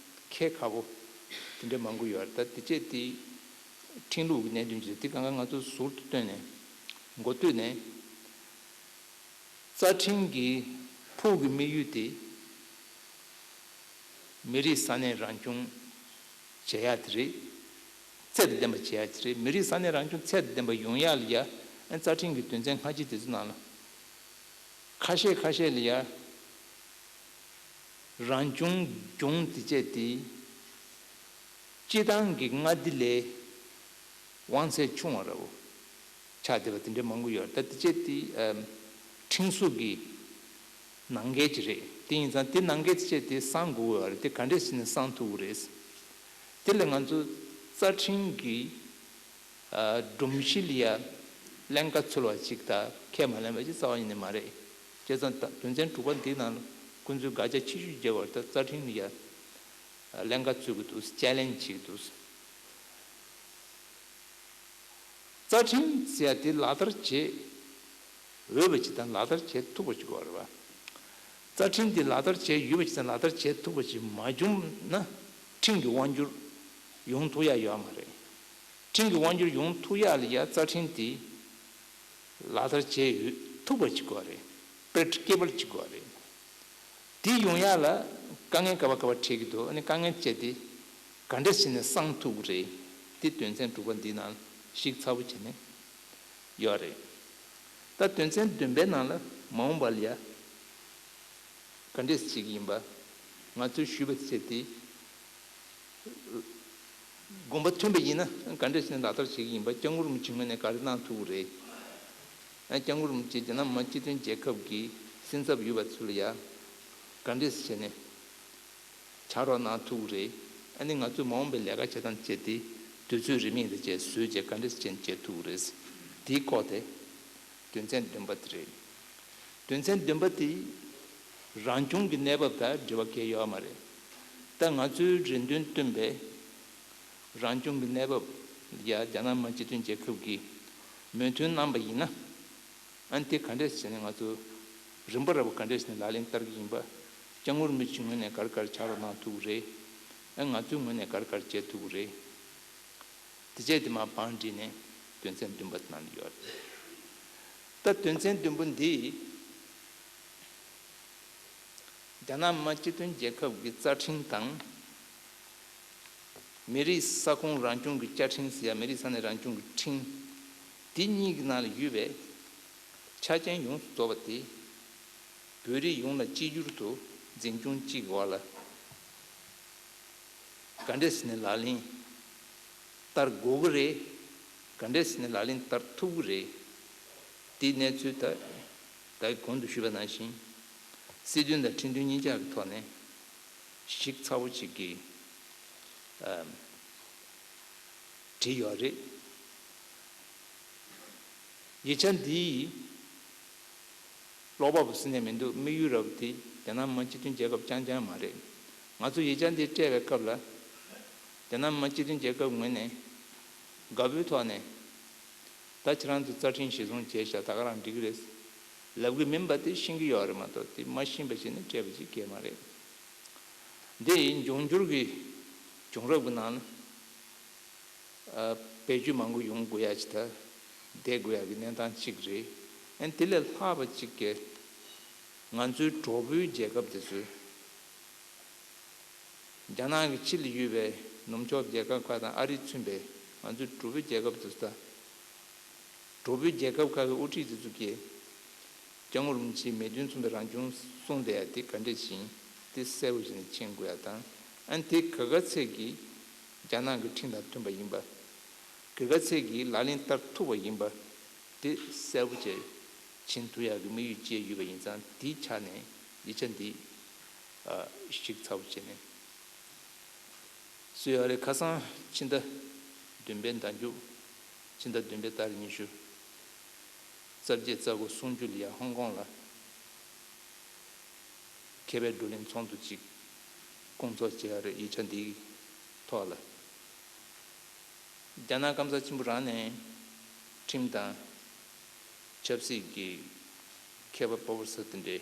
འཁེལ་ཁག་པོ་དེ་འདྲ་མང་པོ་ཡོད་རེད། ད་དེ་བཅས་དེ་ཁྲིམས་ལུགས་ཀྱི་གནད་དོན་ཅིག་རེད། དེ་གང་ག་ང་ཚོ་ཟུར་དུ་བཏོན་ནས་འགོ་སྟོད་ནས། རྩ་ཁྲིམས་ཀྱི་ཕུགས་ཀྱི་དམིགས་ཡུལ་དེ། མི་རིགས་ས་གནས་རང་སྐྱོང་བྱེད་ཡག་དེ་རེད། ཚད་དང་ལྡན་པ་བྱེད་ཡག་དེ་རེད། མི་རིགས་ས་གནས་རང་སྐྱོང་ཚད་དང་ལྡན་པ་ཡོང་ཡག་ལ་ཡ། ཨ་རྩ་ཁྲིམས་ཀྱི་དོན་ཚན་ཁ་ཅིག་དེ་ཚོ་ནང་ལ། ཁ་ཤས་ཁ་ཤས་ལ་ཡ། རང་སྐྱོང་ལྗོངས་དེ་བཅས་དེ། སྤྱི་བཏང་གི་མངའ་སྡེ་ལས་དབང་ཚད་ཆུང་བ་འདྲ་བོ་ཆགས་བསྡད་པ་དེ་འདྲ་མང་པོ་ཡོད་རེད། ད་དེ་བཅས་དེ་ཨམ་ཁྲིམས་སྲུང་གི་ནང་འགལ་ཅིག་རེད། དེ་ཡིན་ཙང་དེ་ནང་གི་ཆེད་དེ་གསང་དགོས་ཡོད་རེད། དེ་ག་འདྲས་བྱས་ནས་གསང་ཐུབ་ཀྱི་རེད། དེ་ལ་ང་ཚོ་རྩ་ཁྲིམས་ཀྱི་ཨ་སྒྲོམ་གཞི་ལ་ཡ་ཀླན་ཀ་འཚོལ་བ་ཅིག་དང་ཁས་མ་ལེན་པ་ཅིག་རྩ་བ་ཉིད་ནས་མ་རེད། བྱས་ཙང་ད་དོན་ཚན་དྲུག་པ་འདིའི་ནང་ལ་ཁོང་ཚོས་དགག་བྱ་ཆེ་ཤོས་བརྒྱབ་པ་ད་རྩ་ཁྲིམས་ལ་ཡ་ཀླན་ཀ་འཚོལ་གྱི་འདུག་ཅེ་ལེན་བྱེད་ཀྱི་འདུག་རྩ་ཁྲིམས་ཟེར་ཡ་དེ་ལག་བསྟར་བྱེད་འོས་པ་ཅིག་དང་ལག་བསྟར་བྱེད་ཐུབ་པ་ཅིག་དགོས་རེད་པ། རྩ་ཁྲིམས་དེ་ལག་བསྟར་བྱེད་འོས་པ་ཅིག་དང་ལག་བསྟར་བྱེད་ཐུབ་པ་ཅིག་མ་བྱུང་ན་ཁྲིམས་ཀྱི་དབང་སྒྱུར་ཡོང་ཐུབ་ཡ་ཡོད་མ་རེད། ཁྲིམས་ཀྱི་དབང་སྒྱུར་ཡོང་ཐུབ་ཡ་ལ་ཡ་རྩ་ཁྲིམས་དེ་ལག་བསྟར་བྱེད་འོས་ཐུབ་པ་ཅིག་དགོས་རེད། པྲེག་ཊི་ཀེ་བལ་ཅིག་དགོས་རེད། དེ་ཡོང་ཡ་ལ་དཀའ་ངལ་ག་བ་ག་བ་འཕྲད་ཀྱི་འདུག་ཨ་ནི་དཀའ་ངལ་སྤྱད་དེ་ག་འདྲ་བྱས་ནས་གསང་ཐུབ་ཀྱི་རེད། དེ་དོན་ཚན་དྲུག་པ་འདིའི་ནང་ཞིབ་ཚགས་པོ་བྱས་ནས་ཡོད་རེད། ད་དོན་ཚན་བདུན་པའི་ནང་ལ་མ་འོངས་པ་ལ་ཡ་ག་འདྲས་བྱེད་ཀྱི་ཡིན་པ། ང་ཚོས་ཞུས་པ་བྱས་ཏེ། དགོངས་པ་མཐུན་པ་ཡིན་ན་ག་འདྲས་བྱས་ནས་ལག་བསྟར་བྱེད་ཀྱི་ཡིན་པ། སྐྱབས་མགོན་རིན་པོ་ཆེའི་ངོས་ནས་ག་རེ་གནང་ཐུབ་ཀྱི་རེད། ཨ་སྐྱབས་མགོན་རིན་པོ་ཆེ་རྒྱ་ནག་མི་དམངས་སྤྱི་མཐུན་རྒྱལ་ཁབ་ཀྱི་སེམས་འཚབ་ཡོད་པ་ཚོ་ལ་ཡ་ག་འདྲས་བྱས་ནས་ཕྱག་རོགས་གནང་ཐུབ་ཀྱི་རེད། ཨ་ནི་ང་ཚོས་མ་འོངས་པའི་ལས་ཀ་བྱེད་སྟངས་བྱས་ཏེ་དུས་ཚོད་རིན་མེད་དེ་བཅས་བཟོས་བྱས་ག་འདྲས་བྱས་ནས་བྱེད་ཐུབ་ཀྱི་རེད། དེའི་སྐོར་དེ་དོན་ཚན་བདུན་པ་དེ་རེད། དོན་ཚན་བདུན་པ་དེ་རང་སྐྱོང་གི་གནས་བབ་དང་འབྲེལ་བ་གང་ཡང་ཡོད་མ་རེད། ད་ང་ཚོའི་རེ་འདུན་བཏོན་པའི་རང་སྐྱོང་གི་གནས་བབ་ལ་ཡ་རྒྱ་ནག་མི་དམངས་སྤྱི་མཐུན་རྒྱལ་ཁབ་ཀྱིས་མོས་མཐུན་གནང་པ་ཡིན་ན། ཨ་ནི་དེ་ག་འདྲས་བྱས་ནས་ང་ཚོ་རིམ་པ་ར་བ་ག་འདྲས་བྱས་ནས་ལག་ལེན་བསྟར་གྱི་ཡིན་པ། སྐྱབས་མགོན་རིན་པོ་ཆེའི་ངོས་ནས་ག་རེ་ག་རེ་ཕྱག་རོགས་གནང་ཐུབ་ཀྱི་རེད། ཨ་ང་ཚོའི་ངོས་ནས་ག་རེ་ག་རེ་བྱེད་ཐུབ་ཀྱི་རེད། དེ་བྱས་དེ་མར་བང་བསྒྲིགས་ནས་དོན་ཚན་བདུན་པ་དེ་ནང་ལ་ཡོད་རེད། ད་དོན་ཚན་བདུན་པ་འདི་རྒྱ་ནག་མི་དམངས་སྤྱི་མཐུན་རྒྱལ་ཁབ་ཀྱི་རྩ་ཁྲིམས་དང་། མི་རིགས་ས་ཁོངས་རང་སྐྱོང་གི་བཅའ་ཁྲིམས་ཟེར་ཡ་མི་རིགས་ས་གནས་རང་སྐྱོང་གི་ཁྲིམས། འདི་གཉིས་ཀྱི་ནང་ལ་ཡོད་པའི་ཆ་རྐྱེན་ཡོངས་སུ་རྫོགས་པ་དེ་བོད་རིགས་ཡོངས་ལ་གཅིག་གྱུར་དུ་འཛིན་སྐྱོང་གཅིག་གི་འོག་ལ་ག་འདྲས་ཟེར་ནས་ལག་ལེན་བསྟར་དགོས་ཀྱི་རེད། ག་འདྲས་ཟེར་ནས་ལག་ལེན་བསྟར་ཐུབ་ཀྱི་རེད། དེའི་གནས་ཚུལ་ད་ད་གོང་དུ་ཞུས་པ་ནང་བཞིན་སྲིད་དོན་དང་ཁྲིམས་དོན་གཉིས་ཆ་གི་ཐོག་ནས་ཞིབ་ཚགས་པོ་ཅིག་གིས་ཨམ་བྲིས་ཡོད་རེད། ཡིག་ཆ་འདིའི་ཀློག་པ་པོ་སུ་ནས་མི་འདུག་དམིགས་ཡུལ་རབ་དེ་རྒྱ་ནག་མི་དམངས་སྤྱི་མཐུན་རྒྱལ་ཁབ་རྐྱང་རྐྱང་མ་རེད། ང་ཚོ་ཡིག་ཆ་འདི་སྤྲད་པའི་སྐབས་ལ་རྒྱ་ནག་མི་དམངས་སྤྱི་མཐུན་རྒྱལ་ཁབ་ངོས་ནས་དགའ་པོའི་ཐོག་ནས་ད་ཁྱེད་རང་ཚོ་རྩ་ཁྲིམས་གཞིར་བཟུང་བྱས་ཤག་ད་ག་རང་འགྲིག་གི་རེད་ལབ་གི་མིན་པ་དེ་ཤེས་ཀྱི་ཡོད་རེད་མ་གཏོགས་དེ་མ་ཤེས་པ་བྱས་ནས་སྤྲད་པ་ཅིག་གས་མ་རེད། འདི་འབྱུང་འགྱུར་གྱི་བྱུང་རབས་ཀྱི་ནང་ལ། ཨ་བེད་སྤྱོད་མང་པོ་ཡོང་དགོས་ཡ་ཅིག་ད་བསྡད་དགོས་ཡ་གི་གནས་སྟངས་གཅིག་རེད། ཨ་ནི་དེ་ལས་ལྷག་པ་གཅིག་གིས་ང་ཚོའི་གྲོགས་པོའི་རྒྱལ་ཁབ་དེ་ཚོས་རྒྱ་ནག་གི་ཕྱི་ལ་ཡོད་པའི་ནུབ་ཕྱོགས་རྒྱལ་ཁབ་ཁག་དང་ཨ་རི་མཚོན་པའི་ང་ཚོའི་གྲོགས་པོའི་རྒྱལ་ཁབ་དེ་ཚོ་ད། གྲོགས་པོའི་རྒྱལ་ཁབ་ཁག་གི་དབུ་ཁྲིད་དེ་ཚོ་གིས་སྐྱབས་མགོན་རིན་པོ་ཆེའི་མེས་དོན་མཚོན་པའི་རང་སྐྱོང་གསུངས་བསྡད་ཡ་དེ་ག་འདྲས་ཤིག་ཡིན་དེ་གསལ་པོ་བྱས་ནས་མཁྱེན་དགོས་ཡ་དང་། ཨ་ནི་དེ་ག་ག་ཚད་ཀྱིས་རྒྱ་ནག་གི་ཁྲིམས་དང་མཐུན་པ་ཡིན་པ། ག་ག་ཚད་ཀྱིས་ལག་ལེན་བསྟར་ཐུབ་པ་ཡིན་པ། དེ་གསལ་པོ་བྱས་མཁྱེན་ཐུབ་ཡ་གི་དམིགས་ཡུལ་བཅས་ཡོད་པ་ཡིན་ཙང་དེའི་ཆ་ནས་ཡིག་ཆ་འདི་ཨ་ཞིབ་ཚགས་པོ་བྱས་ནས། སུ་ཡོད་རེད། ཁ་སང་ཕྱི་ཟླ་བདུན་པའི་ཟླ་མཇུག་ཕྱི་ཟླ་བདུན་པའི་ཏ་རིག་ཉི་ཤུ་རྩ་བརྒྱད་རྩ་དགུ་གསུམ་བཅུ་ལ་ཡ་ཧོང་ཀོང་ལ་མཁས་པའི་བགྲོ་གླེང་ཚོགས་འདུ་ཅིག་སྐོང་ཚོགས་བྱས་ཡོད་རེད། ཡིག་ཆ་འདིའི་ཐོག་ལ། རྒྱ་ནག་སྐམ་ས་ཆེན་པོ་རང་ནས་ཁྲིམས་དང་ཆབ་སྲིད་ཀྱི་མཁས་པ་པོ་རོ་ཕེ་སར་དེ་འདྲའི་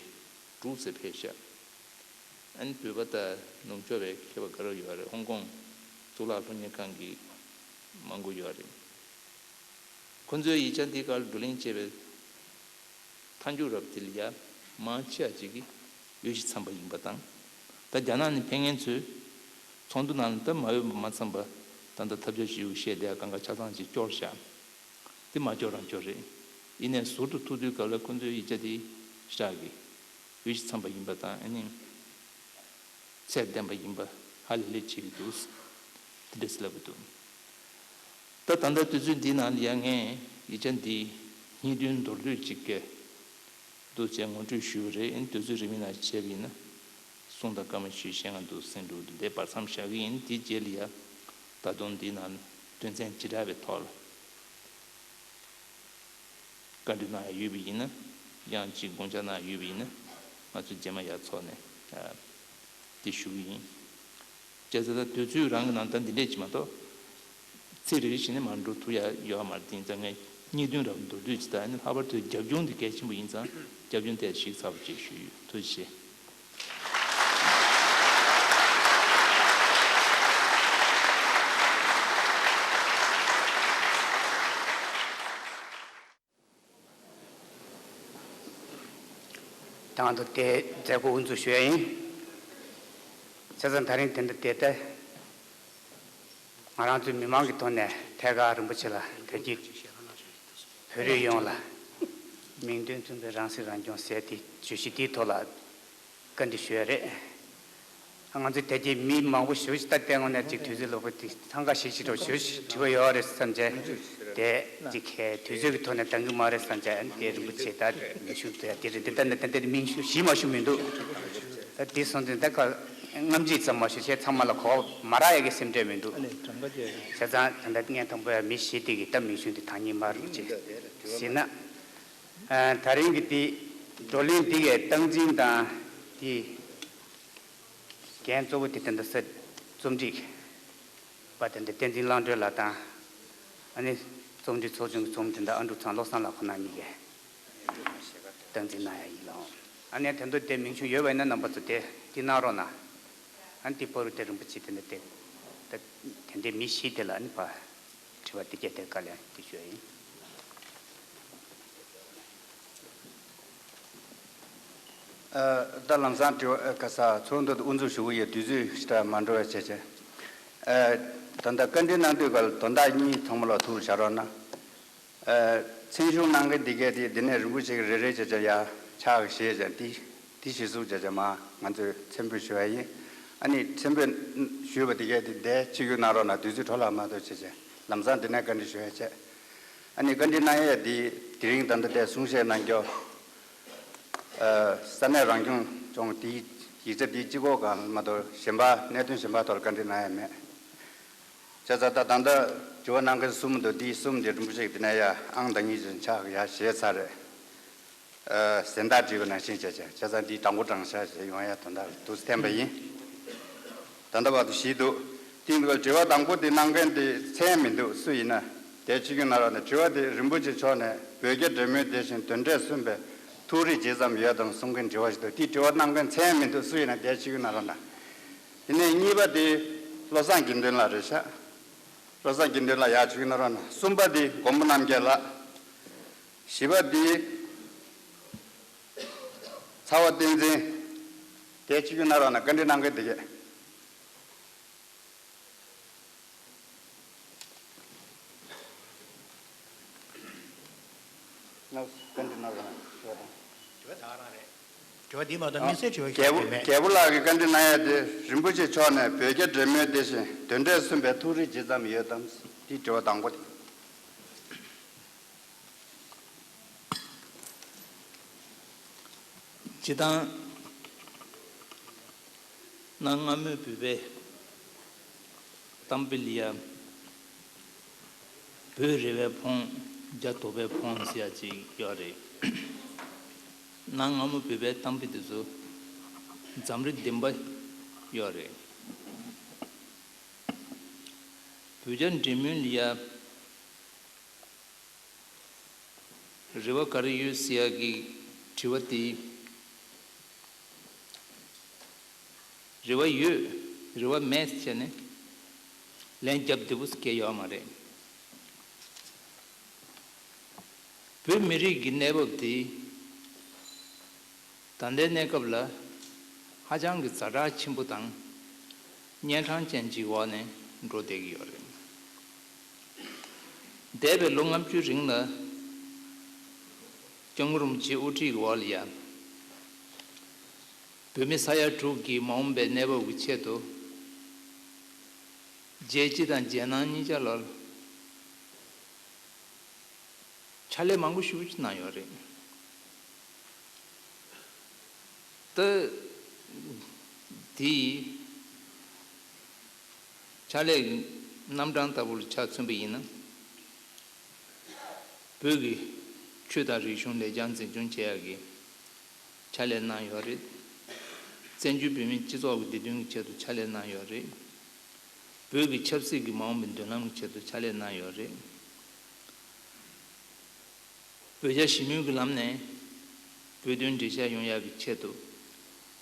དྲུག་ཙམ་ཕེབས་ཤག་ཨ་ནི་བོད་པ་དང་ནུབ་ཕྱོགས་པའི་མཁས་པ་དགའ་རབ་ཡོད་རེད། ཧོང་ཀོང་གཙུག་ལག་སློབ་གཉེར་ཁང་གི་མང་པོ་ཡོད་རེད། ཁོ་ཚོའི་ཡིག་ཆ་འདི་གར་བགྲོ་གླེང་བྱས་པའི་མཐའ་མཇུག་རབ་དེ་ལ་ཡ་མང་ཆེ་བ་ཅིག་གིས་འོས་ཤིང་འཚམས་པ་ཡིན་པ་དང་། ད་རྒྱ་ནག་ནས་ཕེབས་མཁན་ཚོས་ཚོགས་འདུ་ནང་ལ་ད་མ་འོས་པ་མ་འཚམས་པ་ད་ལྟ་ཐབས་ཇུས་ཤིག་བཤད་བསྡད་ཡ་གང་ག་ཆ་ཚང་ཅིག་སྐྱོར་བཞག་དེ་མ་སྐྱོར་རང་སྐྱོར་རེད། ཡིན་ནའི་ཟུར་དུ་ཐུག་དུས་སྐབས་ལ་ཁོ་ཚོའི་ཡིག་ཆ་དེ་ཤག་གི་འོས་ཤིང་འཚམས་པ་ཡིན་པ་དང་ཨ་ནི་ཚད་ལྡན་པ་ཡིན་པ་ཧ་ལས་ལས་བྱེད་ཀྱི་འདུག་དེ་འདྲ་ཟེར་ལབ་ཀྱི་འདུག་ད་ད་ལྟ་དུས་ཚོད་འདིའི་ནང་ལ་ཡ་ངས་ཡིག་ཆ་འདི་སྙིང་དོན་མདོར་བསྡུས་ཅིག་གི་འདུག་ཅེས་ངོ་སྤྲོད་ཞུས་པ་རེད། ཨ་ནི་དུས་ཚོད་རིང་མིན་ནང་བྱས་པ་ཡིན་ན་ གསུང་དང་བཀའ་མོལ་ཞུས་བཞེས་ང་འདུག་སེང་འབྲུག་ཏུ་དེ་བར་མཚམས་བཞག་གི་ཡིན། དེ་རྗེས་ལ་ཡ་ད་དུང་འདི་ན་དོན་ཚན་ཇི་འདྲ་བའི་ཐོག་ལ་བཀའ་འདྲི་གནང་ཡ་ཡོད་པ་ཡིན་ན། ཡང་ཅིག་དགོངས་འཆར་གནང་ཡ་ཡོད་པ་ཡིན་ན། ང་ཚོ་རྗེས་མ་ཡར་འཚོགས་ནས་དེ་ཞུ་གི་ཡིན། བྱས་ཙང་ད་དུས་ཚོད་རང་གི་ནང་ད་འདི་འདྲས་ཅིག་མ་གཏོགས། ཚིག་རེ་རེ་བཞིན་ནས་མར་འགྲོ་ཐུབ་ཡ་ཡོད་མ་རེད། དེ་ཡིན་ཙང་ངས་གཉིས་བདུན་རབ་མདོར་བསྡུས་ཅིག་དང་། ཨ་ནི་ལྷག་པར་དུ་རྒྱབ་ལྗོངས་འདི་གལ་ཆེན་པོ་ཡིན་ཙང་རྒྱབ་ལྗོངས་ཐད་ཞིབ་ཚགས་པོ་ཅིག་ཞུ་ཡོད། ཐུགས་རྗེ་ཆེ། དང་དུ་དེ་མཛད་སྒོ་དབུ་འཛུགས་ཞུ་ཡ་ཡིན། བྱས་ཙང་ད་རིང་དེ་འདྲ་དེ་ལྟ། ང་རང་ཚོའི་མི་མང་གི་ཐོག་ནས་ཐད་ཀར་རིན་པོ་ཆེ་ལ་ད་གིན་བོད་རིགས་ཡོངས་ལ་མིང་དོན་མཐུན་པའི་རང་སྲིད་རང་སྐྱོང་ཟེར་དེ་བརྗོད་གཞི་དེའི་ཐོག་ལ་བཀའ་འདྲི་ཞུ་ཡ་རེད། ང་ཚོས་དེ་གྱད་མི་མང་པོ་ཞེ་པོ་ཅིག་ད་ལྟའི་དངོས་གནས་ཅིག་དུས་ཚོད་ལོག་པ་དེ་འཚང་ཁ་ཤིག་ཤིག་འགྲོ་ཞེ་པོ་ཅིག་དྲི་བ་ཡོད་རེད་བསམ་བྱས། དེ་ཅིག་གི་དུས་ཚོད་ཀྱི་ཐོག་ནས་འདང་གི་མ་རེད་བསམ་བྱས། ཨ་ནི་དེ་རིན་པོ་ཆེ་ད་མིང་གཞུང་དེ་དེ་རེད། དེ་ལྟ་ན་ཏན་ཏན་མིང་གཞུང་ཞུས་མ་ཞུས་མི་འདུག་ད་དེ་སོང་ཙང་ད་ག་རྔམ་བརྗིད་ཙམ་མ་ཞུ་བྱས་ཚང་མ་ལ་གོ་བ་མ་རག་ཡ་གི་སེམས་ཁྲལ་མི་འདུག་ཨ་ནི་དྲང་པོ་བྱས། བྱས་ཙང་ད་ལྟ་ངས་དང་པོ་ཡ་མི་བཞི་དེ་གི་ད་མིང་གཞུང་དེ་དང་ཉིད་མ་རིན་པོ་ཆེ་ཟེར་ན། ཨ། ད་རིང་གི་དེ་བགྲོ་གླེང་འདི་གའི་སྟངས་འཛིན་དང་དེ་འགན་གཙོ་བོ་དེ་དེ་འདྲ་ས་རྩོམ་སྒྲིག་པ་དེ་འདྲ་བསྟན་འཛིན་གླང་སྒྲོལ་ལགས་དང་། ཨ་ནི་རྩོམ་སྒྲིག་ཚོགས་ཆུང་གི་ཚོགས་མི་དེ་འདྲ་ཨ་འབྲུག་ཚང་བློ་བཟང་ལགས་ཁོ་ན་གཉིས་ཀས་སྟངས་འཛིན་གནང་ཡ་ཡིན་ལགས། ཨ་ནི་དེ་ཚོ་དེ་མིང་གཞུང་ཡོད་པ་ཡིན་ན་རྣམ་པ་ཚོ་དེ་དེ་གནང་རོགས་གནང་། ཨ་ནི་དེ་བར་དུ་དེ་རིན་པོ་ཆེ་དེ་འདྲ་དེ་ད་དེ་འདྲའི་མི་བཞི་དེ་ལ་ཨ་ནི་ཕར། དྲི་བ་འདི་གའི་ཐད་བཀའ་ལན་འདི་ཞུ་ཡ་ཡིན། ཨ། ད་ལམ་སང་དྲི་བ་ཨ་ག་ས་ཚོགས་འདུ་དབུ་འཛུགས་ཞུ་གི་ཡོད། དུས་ཚོད་ཞེ་དྲག་མ་འགྲོ་བའི་ཆེད་བྱས། ཨ། ད་ལྟ་བཀའ་འདྲི་གནང་དུས་སྐབས་དོན་དག་གཉིས་ཚང་མ་ལ་ཐུགས་ལ་བཞག་རོགས་གནང་། ཨ། མཚན་ཞུགས་གནང་མཁན་འདི་གས་དེ་འདི་ནས་རིན་པོ་ཆེ་གི་རེ་རེ་བྱས་བྱས་ཡ་ཕྱག་བཞེས་བྱས་འདི། དེ་གཞི་བཟུང་བྱས་བྱས་མ་ང་ཚོས་མཚན་འབོད་ཞུ་བ་ཡིན། ཨ་ནི་མཚན་འབོད་ཞུས་པ་དེ་གས་དེ་འདས་ཆིབས་བསྒྱུར་གནང་རོགས་གནང་། དུས་ཚོད་འཕྲོ་བརླག་མ་གཏོགས་བྱས་བྱས་ལམ་སང་འདི་ནས་བཀའ་འདྲི་ཞུ་ཡ་བྱས། ཨ་ནི་བཀའ་འདྲི་གནང་ཡས་དེ་དེ་རིང་ད་ལྟ་དེ་གསུང་བཤད་གནང་རྒྱུ། ཨ། ས་གནས་རང་སྐྱོང་ལྗོངས་དེའི་ཡིག་ཆ་དེའི་སྤྱི་ཁོག་སྒང་མ་གཏོགས་གཞན་པ་གནད་དོན་གཞན་པ་ཐོག་ལ་བཀའ་འདྲི་གནང་ཡས་མེད། བྱས་ཙང་ད་ད་ལྟ་དྲི་བ་གནང་མཁན་གསུམ་འདུག་དེའི་གསུམ་དེ་རིན་པོ་ཆེ་གི་དེ་ནས་ཡ་ཨང་དང་གཉིས་ཅན་ཕྱག་ཡ་བཞེས་ཚར་རེད། ཨ། གཟེངས་རྟགས་བྲིས་པ་ནང་བཞིན་བྱས་བྱས། བྱས་ཙང་འདི་དྲང་པོ་དྲང་བཞག་བྱས་ཡོང་ཡ་དོན་དག་འདུག་སེ་འཐེན་པ་ཡིན། ད་ལྟ་བར་དུ་བཞི་འདུག་དེ་འདུག་དྲི་བ་དང་པོ་དེ་གནང་མཁན་དེ་མཚན་མི་འདུག་སུ་ཡིན་ན་འདས་ཆིབས་བསྒྱུར་གནང་རོགས་གནང་། དྲི་བ་དེ་རིན་པོ་ཆེ་མཆོག་ནས་བོད་རྒྱ་འབྲེལ་མོལ་དེ་བཞིན་དོན་འབྲས་གསུམ་པའི་ཐུགས་རེ་ཇི་ཙམ་ཡོད་དམ་གསུང་མཁན་དྲི་བ་ཞིག་འདུག་དེ་དྲི་བ་གནང་མཁན་མཚན་མི་འདུག་སུ་ཡིན་ན་འདས་ཆིབས་བསྒྱུར་གནང་རོགས་གནང་། དེ་ནས་གཉིས་པ་དེ་བློ་བཟང་དགེ་འདུན་ལགས་རེད་ཤག་བློ་བཟང་དགེ་འདུན་ལགས་ཡར་ཆིབས་བསྒྱུར་གནང་རོགས་གནང་། གསུམ་པ་དེ་མགོན་པོ་རྣམ་རྒྱལ་ལགས། བཞི་པ་དེ་ཚ་བ་བསྟན་འཛིན། འདས་ཆིབས་བསྒྱུར་གནང་རོགས་གནང་། བཀའ་འདྲི་གནང་མཁན་དེ་གས། ལགས་སོ། བཀའ་འདྲི་གནང་རོགས་གནང་། དྲི་བ་དང་། དྲི་བ་ད་ག་རང་རེད། དྲི་བ་འདི་མ་གཏོགས་དམིགས་བསལ་དྲི་བ་ཞིག་རྒྱལ་པོ་ཡོད་མེད། རྒྱལ་པོ་ལགས་ཀྱིས་བཀའ་འདྲི་གནང་ཡ་དེ་རིན་པོ་ཆེ་མཆོག་ནས་བོད་རྒྱ་འབྲེལ་མོལ་དེ་བཞིན་དོན་འབྲས་གསུམ་པའི་ཐུགས་རེ་ཇི་ཙམ་ཡོད་དམ། འདི་དྲི་བ་དང་པོ་དེ། སྤྱིར་བཏང་གནའ་སྔ་མོའི་བོད་པའི་གཏམ་དཔེ་ལ་ཡ། བོད་རེ་བའི་ཕོངས་རྒྱ་དོག་པའི་ཕོངས་ཟེར་ཡ་ཅིག་ཡོད་རེད། གནའ་སྔ་མོ་བོད་པའི་གཏམ་དཔེ་དེ་ཚོ་འཛམ་རིག་བདེན་པ་ཡོད་རེད། བོད་རྒྱ་འབྲེལ་མོལ་ལ་ཡ། རེ་བ་ག་རེ་ཡོད་ཟེར་ཡག་གི་དྲི་བ་དེ། རེ་བ་ཡོད། རེ་བ་མེད་ཟེར་ནས་ལན་རྒྱབ་བདེ་པོ་ཟེར་མཁན་ཡོད་མ་རེད། བོད་མི་རིགས་ཀྱི་གནས་བབ་དེ། ད་ལྟའི་གནས་སྐབས་ལ་ཧ་ཅང་གི་ཛ་དྲག་ཆེན་པོ་དང་གཉན་འཕྲང་ཅན་གྱི་འོག་ནས་འགྲོ་བསྡད་ཀྱི་ཡོད་རེད། འདས་པའི་ལོ་ལྔ་བཅུའི་རིང་ལ་སྐྱབས་མགོན་རིན་པོ་ཆེའི་དབུ་ཁྲིད་ཀྱི་འོག་ལ་ཡ། བོད་མི་ས་ཡ་དྲུག་གི་མ་འོངས་པའི་གནས་བབ་ཀྱི་ཆེད་དུ། རྒྱལ་སྤྱི་དང་རྒྱལ་ནང་གཉིས་ཆ་ལ་ཕྱག་ལས་མང་པོ་ཞེ་པོ་ཅིག་གནང་ཡོད་རེད། ད་ དེ་ཡི་ཕྱག་ལས་ཀྱི་རྣམ་གྲངས་ལྟ་བུ་ལ་ཆ་མཚོན་པ་ཡིན་ན། བོད་ཀྱི་ཆོས་དང་རིག་གཞུང་ལེགས་བྱང་འཛིན་སྐྱོང་བྱེད་ཡག་གི་ཕྱག་ལས་གནང་ཡོད་རེད། བཙན་བྱོལ་བོད་མིའི་སྤྱི་ཚོགས་ཀྱི་བདེ་དོན་གྱི་ཆེད་དུ་ཕྱག་ལས་གནང་ཡོད་རེད། བོད་ཀྱི་ཆབ་སྲིད་ཀྱི་མ་འོངས་པའི་མདུན་ལམ་གྱི་ཆེད་དུ་ཕྱག་ལས་གནང་ཡོད་རེད། བོད་རྒྱ་ཞི་མོལ་གྱི་ལམ་ནས་བོད་དོན་འགྲེལ་བཤད་ཡོང་ཡག་གི་ཆེད་དུ་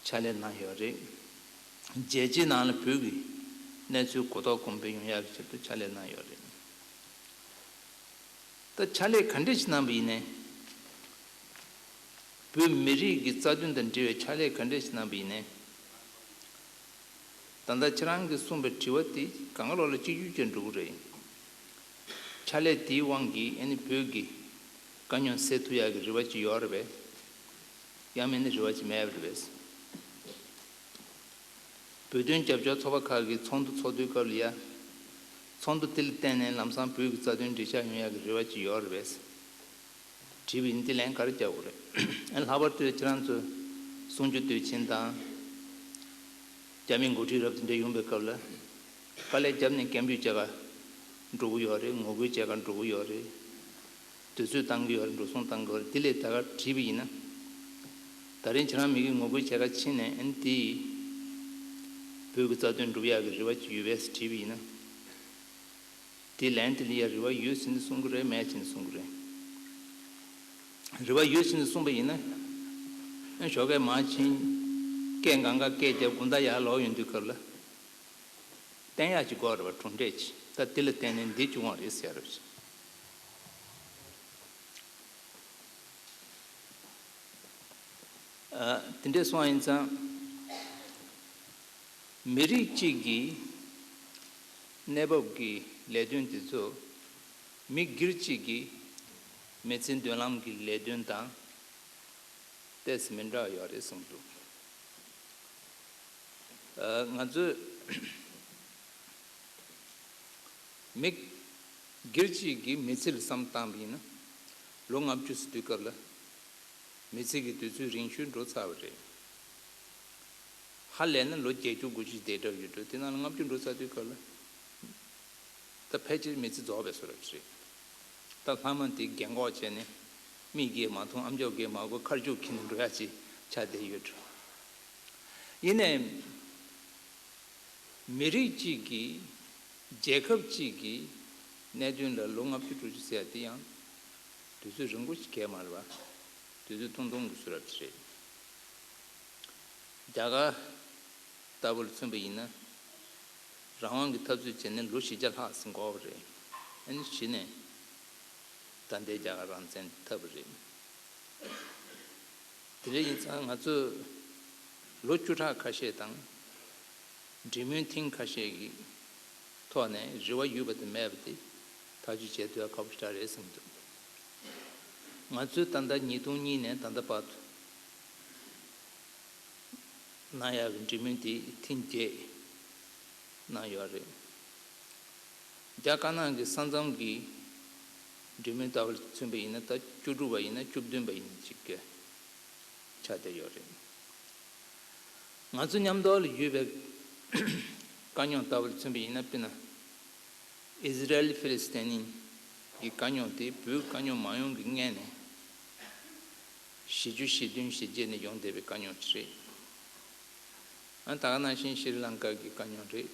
ཕྱག་ལས་གནང་ཡོད་རེད། རྒྱལ་སྤྱིའི་ནང་ལ་བོད་ཀྱི་གནས་ཚུལ་གོ་རྟོགས་གོང་འཕེལ་ཡོང་ཡག་གི་ཆེད་དུ་ཕྱག་ལས་གནང་ཡོད་རེད། ད་ཕྱག་ལས་ག་འདྲས་ཤིག་གནང་པ་ཡིན་ནའི། བོད་མི་རིགས་ཀྱི་རྩ་དོན་དང་འབྲེལ་བའི་ཕྱག་ལས་ག་འདྲས་ཤིག་གནང་པ་ཡིན་ནའི། ད་ལྟ་ཁྱེད་རང་གིས་གསུངས་པའི་དྲི་བ་དེ་གང་ག་ལོག་ལ་གཅིག་གྱུར་ཅན་འགྲོ་གི་རེད། ཕྱག་ལས་དེའི་དབང་གིས་ཨ་ནི་བོད་ཀྱི་དཀའ་རྙོག་སེལ་ཐུབ་ཡག་གི་རེ་བ་ཅིག་ཡོད་རེད་པས། ཡང་མིན་ན་རེ་བ་ཅིག་མེད་པ་རེད་པས། བོད་དོན་རྒྱབ་སྐྱོར་ཚོགས་པ་ཁག་གི་ཚོགས་འདུ་ཚོགས་དུས་སྐབས་ལ་ཡ། ཚོགས་འདུ་དེ་ལ་བརྟེན་ནས་ལམ་སང་བོད་ཀྱི་རྩ་དོན་འགྲེལ་བཤད་ཡོང་ཡག་གི་རེ་བ་ཅིག་ཡོད་རེད་པས། དྲིས་པ་ཡིན་དེ་ལན་ག་རེ་རྒྱག་དགོས་རེད། ལྷག་པར་དུ་ཁྱེད་རང་ཚོ་གསུང་ཆོས་དུས་ཆེན་དང་། རྒྱ་མིའི་འགོ་ཁྲིད་རབ་དེ་འདྲ་ཡོང་པའི་སྐབས་ལ། དཀའ་ལས་བརྒྱབ་ནས་སྐད་འབོད་བྱེད་ག་འགྲོ་གི་ཡོད་རེད། ངོ་རྒོལ་བྱེད་ག་འགྲོ་གི་ཡོད་རེད། དུས་ཚོད་བཏང་གི་ཡོད་རེད། འགྲོ་སོང་བཏང་གི་ཡོད་རེད། དེ་ལས་ད་ག་དྲིས་པ་ཡིན་ན། ད་རིང་ཁྱེད་རང་མི་གི་ངོ་རྒོལ་བྱེད་ག་ཕྱིན་ནས་ཨ་ནི་དེ་ཡིས་བོད་ཀྱི་རྩ་དོན་སྒྲུབ་ཡག་གི་རེ་བ་ཅིག་ཡོད་པས་དྲིས་པ་ཡིན་ན། དེ་ལན་དེ་ལ་ཡ་རེ་བ་ཡོད་ཟེར་ནས་གསུང་གི་རེད། མེད་ཟེར་ནས་གསུང་གི་རེད། རེ་བ་ཡོད་ཟེར་ནས་གསུངས་པ་ཡིན་ན། ཨ་ཞོགས་ཀས་མར་ཕྱིན། སྐད་གང་ག་སྐད་རྒྱབ་དགོང་དག་ཡར་ལོག་ཡོང་དུས་སྐབས་ལ། བསྟན་ཡག་ཅིག་དགོས་རེད་པ། གྲུབ་འབྲས་ཅིག་ད་དེ་ལ་བརྟེན་ནས་འདི་བྱུང་བ་རེད་ཟེར་རེད། ཨ། དེ་འདྲས་སོང་བ་ཡིན་ཙང་། མི་རིགས་གཅིག་གི་གནས་བབ་ཀྱི་ལས་དོན་དེ་ཚོ་མི་སྒེར་གཅིག་གི་མི་ཚེ་མདུན་ལམ་གྱི་ལས་དོན་དང་ཏོག་ཙམ་མི་འདྲ་བ་ཡོད་རེད་གསུངས་འདུག་ཨ། ང་ཚོས་མི་སྒེར་གཅིག་གི་མི་ཚེ་ལ་བསམ་བཏང་བ་ཡིན་ན། ལོ་ལྔ་བཅུ་ཟེར་དུས་སྐབས་ལ་མི་ཚེ་གི་དུས་ཚོད་རིང་ཤོས་འགྲོ་ཚར་བ་རེད། ཧ་ལས་ན་ལོ་བརྒྱད་ཅུ་དགུ་བཅུ་བསྡད་གྲབས་ཡོད་འགྲོ། དེ་ནང་ལ་ལྔ་བཅུ་འགྲོ་ཚར་དུས་སྐབས་ལ། ད་ཕལ་ཆེར་མི་ཚེ་རྫོགས་པའི་བཟོ་འདྲ་རེད། ད་ལྷ་མོ་དེ་རྒན་གོག་བྱས་ནས་མིག་གིས་མ་མཐོང་། ཨམ་ཅོག་གིས་མ་གོ། ཁ་རྒྱུག་ཁྱེར་ནས་འགྲོ་ཡག་ཅིག་ཆགས་བསྡད་ཡོད་འགྲོ། ཡིན་ནའི། མི་རིགས་གཅིག་གི། རྒྱལ་ཁབ་གཅིག་གི་གནད་དོན་ལ་ལོ་ལྔ་བཅུ་དྲུག་ཅུ་ཟེར་ཡ་དེ་ཡང་དུས་ཚོད་རིང་པོ་ཞིག་གས་མ་རེད་པ། དུས་ཚོད་ཐུང་ཐུང་གི་བཟོ་འདྲ་རེད། རྒྱ་གར་ལྟ་བུ་ལ་མཚོན་པ་ཡིན་ན། རང་དབང་གི་འཐབ་རྩོད་བྱས་ནས་ལོ་བཞི་བརྒྱ་ལྷག་ཙམ་འགོར་བ་རེད། ཨ་ནི་གཞི་ནས་ད་ལྟའི་རྒྱ་གར་རང་བཙན་འཐབ་པ་རེད། དེ་འདྲ་ཡིན་ཙང་ང་ཚོས་ལོ་བཅུ་ཕྲག་ཁ་ཤས་དང་། འབྲེལ་མོལ་ཐེངས་ཁ་ཤས་ཀྱི་ཐོག་ནས་རེ་བ་ཡོད་པ་དང་མེད་པ་དེ་ཐག་གཅོད་བྱེད་ཐུབ་ཡ་ཁག་པོ་ཞེ་དྲག་རེད་བསམ་གྱི་འདུག་ང་ཚོས་ད་ལྟ་ཉིས་སྟོང་གཉིས་ནས་ད་ལྟ་བར་དུ་གནང་ཡག་གི་འབྲེལ་མོལ་དེ་ཐེངས་བརྒྱད་གནང་ཡོད་རེད། རྒྱ་དཀར་ནག་གི་ས་མཚམས་ཀྱི་འབྲེལ་མོལ་ལྟ་བུར་མཚོན་པ་ཡིན་ན། ད་བཅུ་དྲུག་པ་ཡིན་ན་བཅུ་བདུན་པ་ཡིན་ཅིག་གི་ཆགས་བསྡད་ཡོད་རེད། ང་ཚོ་མཉམ་དུ་ལ་ཡོད་པའི་དཀའ་རྙོག་ལྟ་བུར་མཚོན་པ་ཡིན་ན། དཔེར་ན་ཨིས་རལ་ཕི་ལི་སི་ཐན་གྱི་དཀའ་རྙོག་དེ་བོད་དཀའ་རྙོག་མ་ཡོང་གི་སྔོན་ནས། བཞི་བཅུ་ཞེ་བདུན་ཞེ་བརྒྱད་ནས་ཡོང་བསྡད་པའི་དཀའ་རྙོག་ཅིག་རེད། ཨ། ད་ག་ནང་བཞིན་ཤྲི་ལང་ཀ་གི་དཀའ་རྙོག་རེད།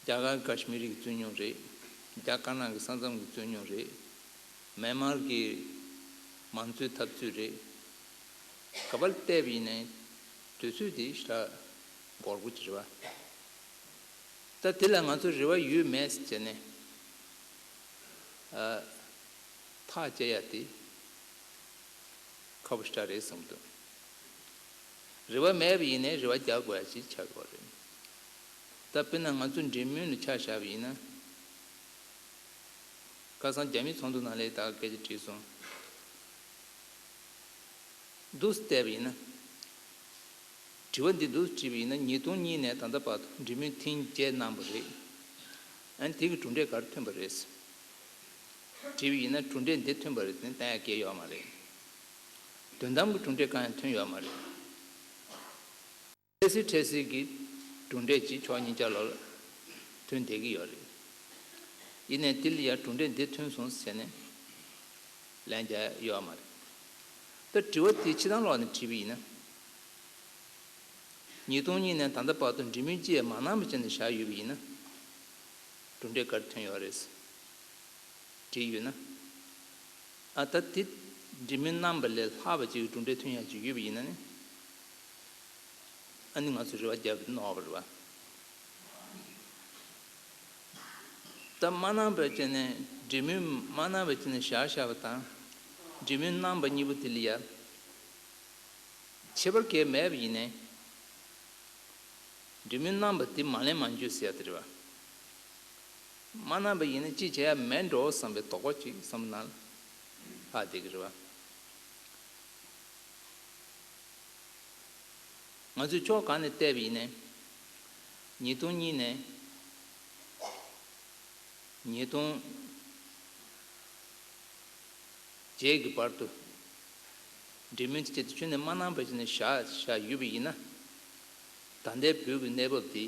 རྒྱ་གར་ཀ་ཤི་མིར་གྱི་རྩོད་རྙོག་རེད། རྒྱ་དཀར་ནག་གི་ས་མཚམས་ཀྱི་རྩོད་རྙོག་རེད། མེན་མར་གྱི་མང་གཙོའི་འཐབ་རྩོད་རེད། ག་པར་བལྟས་པ་ཡིན་ནའི་དུས་ཚོད་དེ་ཞེ་དྲག་འགོར་པོ་ཅིག་རེད་པ། ད་དེ་ལ་ང་ཚོ་རེ་བ་ཡོད་མེད་ཟེར་ནས། ཨ། ཐག་བཅད་ཡ་དེ་ཁག་པོ་ཞེ་དྲག་རེད་བསམ་གྱི་འདུག་རེ་བ་མེད་པ་ཡིན་ནའི་རེ་བ་རྒྱག་དགོས་ཡ་ཞིག་ཆགས་ཀྱི་ཡོད་རེད། ད་དཔེར་ན་ང་ཚོ་འབྲེལ་མོལ་ལ་ཆ་བཞག་པ་ཡིན་ན། ཁ་སང་རྒྱ་མིའི་ཚོགས་འདུ་ནང་ལ་ད་ག་སྐད་ཆ་དྲིས་སོང་། འདུག་སེ་བལྟས་པ་ཡིན་ན། དྲི་བ་འདི་འདུག་སེ་དྲིས་པ་ཡིན་ན། ཉིས་སྟོང་གཉིས་ནས་ད་ལྟ་བར་དུ་འབྲེལ་མོལ་ཐེངས་བརྒྱད་གནང་བ་རེད། ཨ་ནི་དེ་གི་གྲུབ་འབྲས་ག་རེ་ཐོན་པ་རེད། དྲིས་པ་ཡིན་ན། གྲུབ་འབྲས་འདི་ཐོན་པ་རེད་ཟེར་ནས་བསྟན་ཡ་གང་ཡང་ཡོད་མ་རེད། དོན་དམ་གྱི་གྲུབ་འབྲས་གང་ཡང་ཐོན་ཡོད་མ་རེད། འཕྲལ་སེལ་འཕྲལ་སེལ་གྱི་གྲུབ་འབྲས་ཀྱིས་ཕྱོགས་གཉིས་ཆ་ལོག་ལ་ཐོན་བསྡད་ཀྱི་ཡོད་རེད། ཡིན་ནའི་དེ་ལ་ཡང་གྲུབ་འབྲས་འདི་ཐོན་སོང་ཟེར་ནས་ལན་རྒྱག་ཡོད་མ་རེད། ད་དྲི་བ་དེ་ཕྱི་ནང་ལོགས་ནས་དྲིས་པ་ཡིན་ན། ཉིས་སྟོང་གཉིས་ནས་ད་ལྟ་བར་དུ་འབྲེལ་མོལ་ཅི་ཡང་མ་གནང་བ་བྱས་ནས་བཞག་ཡོད་པ་ཡིན་ན། གྲུབ་འབྲས་ག་རེ་ཐོན་ཡོད་རེད། དྲིས་ཡོད་ན། ཨ་ད་དེ་འབྲེལ་མོལ་གནང་བ་ལས་ལྷག་པ་ཅིག་གི་གྲུབ་འབྲས་ཐོན་ཡག་ཅིག་ཡོད་པ་ཡིན་ན་ནི། ཨ་ནི་ང་ཚོས་རེ་བ་རྒྱག་གི་ནོར་བ་རེད་བ། ད་མ་གནང་བའི་ཆ་ནས་འབྲེལ་མོལ་མ་གནང་བའི་ཆ་ནས་བཞག་བཞག་པ་དང་། འབྲེལ་མོལ་གནང་བ་གཉིས་པོ་དེ་ལ་ཡ། ཁྱད་པར་གང་ཡང་མེད་པ་ཡིན་ནའི། འབྲེལ་མོལ་གནང་བ་དེ་མ་ལེན་མ་འཇུག་ཟེར་ཡ་དེ་རེད་བ། མ་གནང་བ་ཡིན་ན་ཅི་བྱེད་ཡ་མེད་འགྲོ་བསམ་པའི་དོགས་པ་ཅིག་བསམ་ན་ལྷག་བསྡད་ཀྱི་རེད་བ། ང་ཚོས་ཕྱོགས་གང་ནས་བལྟས་པ་ཡིན་ནའི། ཉིས་སྟོང་གཉིས་ནས་ཉིས་སྟོང་བརྒྱད་ཀྱི་བར་དུ་འབྲེལ་མོལ་དེ་ཆེད་དུ་ཁྱོན་ནས་མ་གནང་བ་བྱས་ནས་བཞག་བཞག་ཡོད་པ་ཡིན་ན། ད་ལྟའི་བོད་ཀྱི་གནས་བབ་འདི།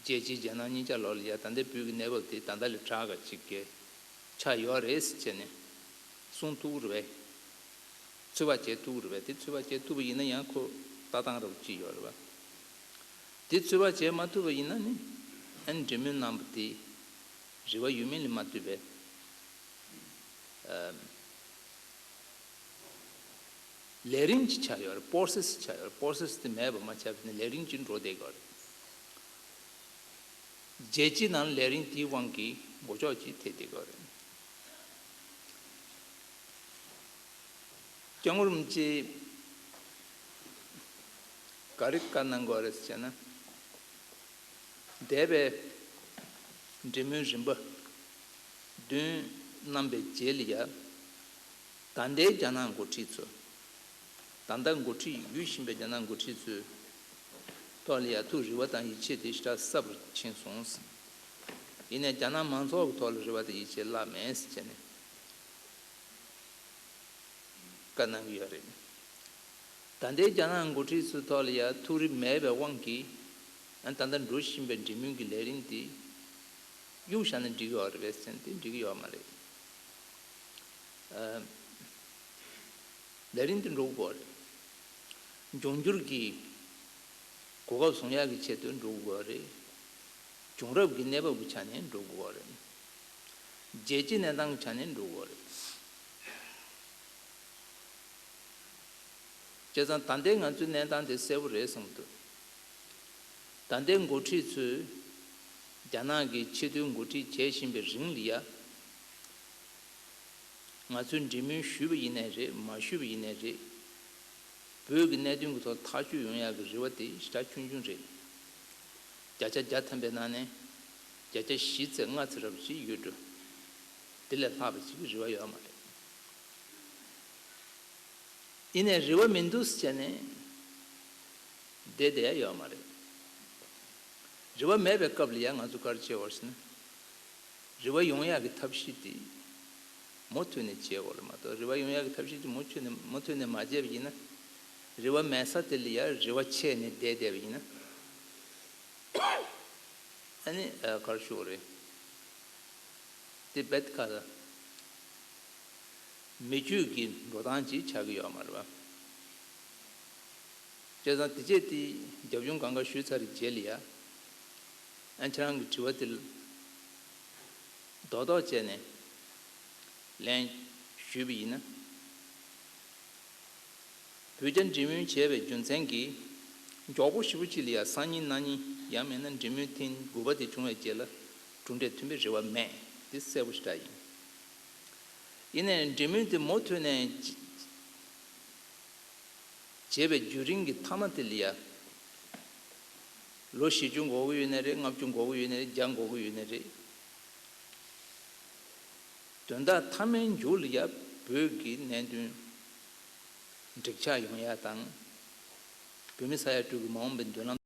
རྒྱལ་སྤྱིའི་རྒྱལ་ནང་གཉིས་ཆ་ལོག་ལ་ཡ་ད་ལྟའི་བོད་ཀྱི་གནས་བབ་དེ་ད་ལྟ་ལས་དྲག་ག་ཅིག་གི་ཆགས་ཡོད་རེད་ཟེར་བྱས་ནས་གསུང་ཐུབ་ཀྱི་རེད་པས། ཚོད་དཔག་བྱེད་ཐུབ་ཀྱི་རེད་པས། དེ་ཚོད་དཔག་བྱེད་ཐུབ་པ་ཡིན་ན་ཡང་ཁོ་ལྟ་སྟངས་འདྲ་པོ་ཅིག་ཡོད་རེད་པ། དེ་ཚོད་དཔག་བྱེད་མ་ཐུབ་པ་ཡིན་ན་ནི་ཨ་ནི་འབྲེལ་མོལ་གནང་བ་དེ་རེ་བ་ཡོད་མེད་ལ་མ་ལྟོས་པའི། ཨ། ལས་རིམ་ཅིག་ཆགས་ཡོད་རེད། པོ་རོ་སེ་སི་ཆགས་ཡོད་རེད། པོ་རོ་སེ་སི་དེ་མེད་པ་མ་ཆགས་པ་ནི་ལས་རིམ་ཅིག་འགྲོ་བསྡད་ཀྱི་ཡོད་རེད། རྒྱལ་སྤྱིའི་ནང་ལས་རིམ་དེའི་དབང་གིས་མགོ་ལྕོག་ཅིག་ཐེབས་བསྡད་ཀྱི་ཡོད་རེད། སྐྱབས་མགོན་རིན་པོ་ཆེ་ག་རེ་བཀའ་གནང་དགོས་རེད་ཟེར་ན། འདས་པའི་འབྲེལ་མོལ་རིམ་པ་བདུན་གནང་བའི་རྗེས་ལ་ཡ། ད་ལྟའི་རྒྱ་ནག་འགོ་ཁྲིད་ཚོ། ད་ལྟ་འགོ་ཁྲིད་ཡོད་བཞིན་པའི་རྒྱ་ནག་འགོ་ཁྲིད་ཚོའི་ཐོག་ལ་ཡ་ཐུགས་རེ་བ་དང་ཡིད་ཆེས་དེ་ཞེ་དྲག་ཟབ་རུ་ཕྱིན་སོང་། ཡིན་ནའི་རྒྱ་ནག་མང་ཚོགས་ཀྱི་ཐོག་ལ་རེ་བ་དང་ཡིད་ཆེས་བརླག་མེད་ཟེར་བྱས་ནས། བཀའ་གནང་གི་ཡོད་རེད། ད་ལྟའི་རྒྱ་ནག་འགོ་ཁྲིད་ཚོའི་ཐོག་ལ་ཡ་ཐུགས་རེ་མེད་པའི་དབང་གིས། ཨ་ད་ལྟ་འགྲོ་བཞིན་པའི་འབྲེལ་མོལ་གྱི་ལས་རིམ་དེ་གཡུག་བཞག་ན་འགྲིག་གི་ཡོད་རེད་པས་ཟེར་ན་དེ་འགྲིག་གི་ཡོད་མ་རེད། ཨ། ལས་རིམ་དེ་འགྲོ་དགོས་རེད། འབྱུང་འགྱུར་གྱི་གོ་སྐབས་བཟུང་ཡག་གི་ཆེད་དུ་འགྲོ་དགོས་རེད། བྱུང་རབས་ཀྱི་གནས་བབ་ཀྱི་ཆ་ནས་འགྲོ་དགོས་རེད། རྒྱལ་སྤྱིའི་གནས་སྟངས་ཀྱི་ཆ་ནས་འགྲོ་དགོས་རེད། བྱས་ཙང་ད་ལྟའི་ང་ཚོའི་གནས་སྟངས་དེ་གསལ་པོ་རེད་བསམ་གྱི་འདུག་ད་ལྟའི་འགོ་ཁྲིད་ཚོས་རྒྱ་ནག་གི་ཆེས་མཐོའི་འགོ་ཁྲིད་བྱེད་བཞིན་པའི་རིང་ལ་ཡ། ང་ཚོས་འབྲེལ་མོལ་ཞུས་པ་ཡིན་ནའི་རེད། མ་ཞུས་པ་ཡིན་ནའི་རེད། བོད་ཀྱི་གནད་དོན་གྱི་ཐོག་ཐག་གཅོད་ཡོང་ཡག་གི་རེ་བ་དེ་ཞེ་དྲག་ཆུང་ཆུང་རེད། བརྒྱ་ཆ་བརྒྱ་ཐམ་པའི་ནང་ནས་བརྒྱ་ཆ་བཞི་ཚེག་ལྔ་ཚེག་རབ་ཅིག་ཡོད་འགྲོ། དེ་ལས་ལྷག་པ་ཅིག་གི་རེ་བ་ཡོད་མ་རེད། ཡིན་ནའི་རེ་བ་མི་འདུག་ཟེར་བྱས་ནས་བསྡད་བསྡད་ཡ་ཡོད་མ་རེད། རེ་བ་མེད་པའི་སྐབས་ལ་ཡང་ང་ཚོ་ག་རེ་བྱེད་དགོས་ཟེར་ན། རེ་བ་ཡོང་ཡག་གི་ཐབས་ཤེས་དེ་མུ་མཐུད་ནས་བྱེད་དགོས་རེད་མ་གཏོགས། རེ་བ་ཡོང་ཡག་གི་ཐབས་ཤེས་དེ་མུ་མཐུད་ནས་མུ་མཐུད་ནས་མ་བྱས་པ་ཡིན་ན། རེ་བ་མེད་ས་དེ་ལ་ཡང་རེ་བ་ཆད་ནས་བསྡད་བསྡད་པ་ཡིན་ན། ཨ་ནི་ཨ་ག་རེ་ཞུ་དགོས་རེད། དེ་རྦད་ཁ་ལ་མི་ཆོས་ཀྱི་འགྲོ་སྟངས་ཅིག་ཆགས་ཀྱི་ཡོད་མ་རེད་པ། བྱས་ཙང་དེ་རྗེས་དེ་རྒྱབ་ལྗོངས་གང་ག་ཞུས་ཚར་བའི་རྗེས་ལ་ཡ། ཨ་ཁྱེད་རང་གི་དྲི་བ་དེ་ལ་རྡོག་རྡོག་བྱས་ནས་ལན་ཞུས་པ་ཡིན་ན། བོད་རྒྱ་འབྲེལ་མོལ་བྱས་པའི་རྒྱུ་མཚན་གྱིས་མགྱོགས་པོ་ཞེ་པོ་ཅིག་ལ་ཡ་སང་ཉིན་གནངས་ཉིན་ཡང་མིན་ན་འབྲེལ་མོལ་ཐེངས་དགུ་པ་དེ་བྱུང་བའི་རྗེས་ལ་གྲུབ་འབྲས་ཐོན་པའི་རེ་བ་མེད། དེ་གསལ་པོ་ཞེ་དྲག་ཡིན། ཡིན་ནའི་འབྲེལ་མོལ་དེ་མུ་མཐུད་ནས་བྱེད་པའི་བརྒྱུད་རིམ་གྱི་མཐའ་མ་དེ་ལ་ཡ། ལོ་བཞི་བཅུ་འགོར་གྱི་ཡོད་ནའི་རེད། ལྔ་བཅུ་འགོར་གྱི་ཡོད་ནའི་རེད། བརྒྱ་འགོར་གྱི་ཡོད་ནའི་རེད། དོན་དག་མཐའ་མའི་མཇུག་ལ་ཡ་བོད་ཀྱི་གནད་དོན་འགྲིག་ཆགས་ཡོང་ཡ་དང་། བོད་མི་ས་ཡ་དྲུག་གི་མ་འོངས་པའི་མདུན་ལམ།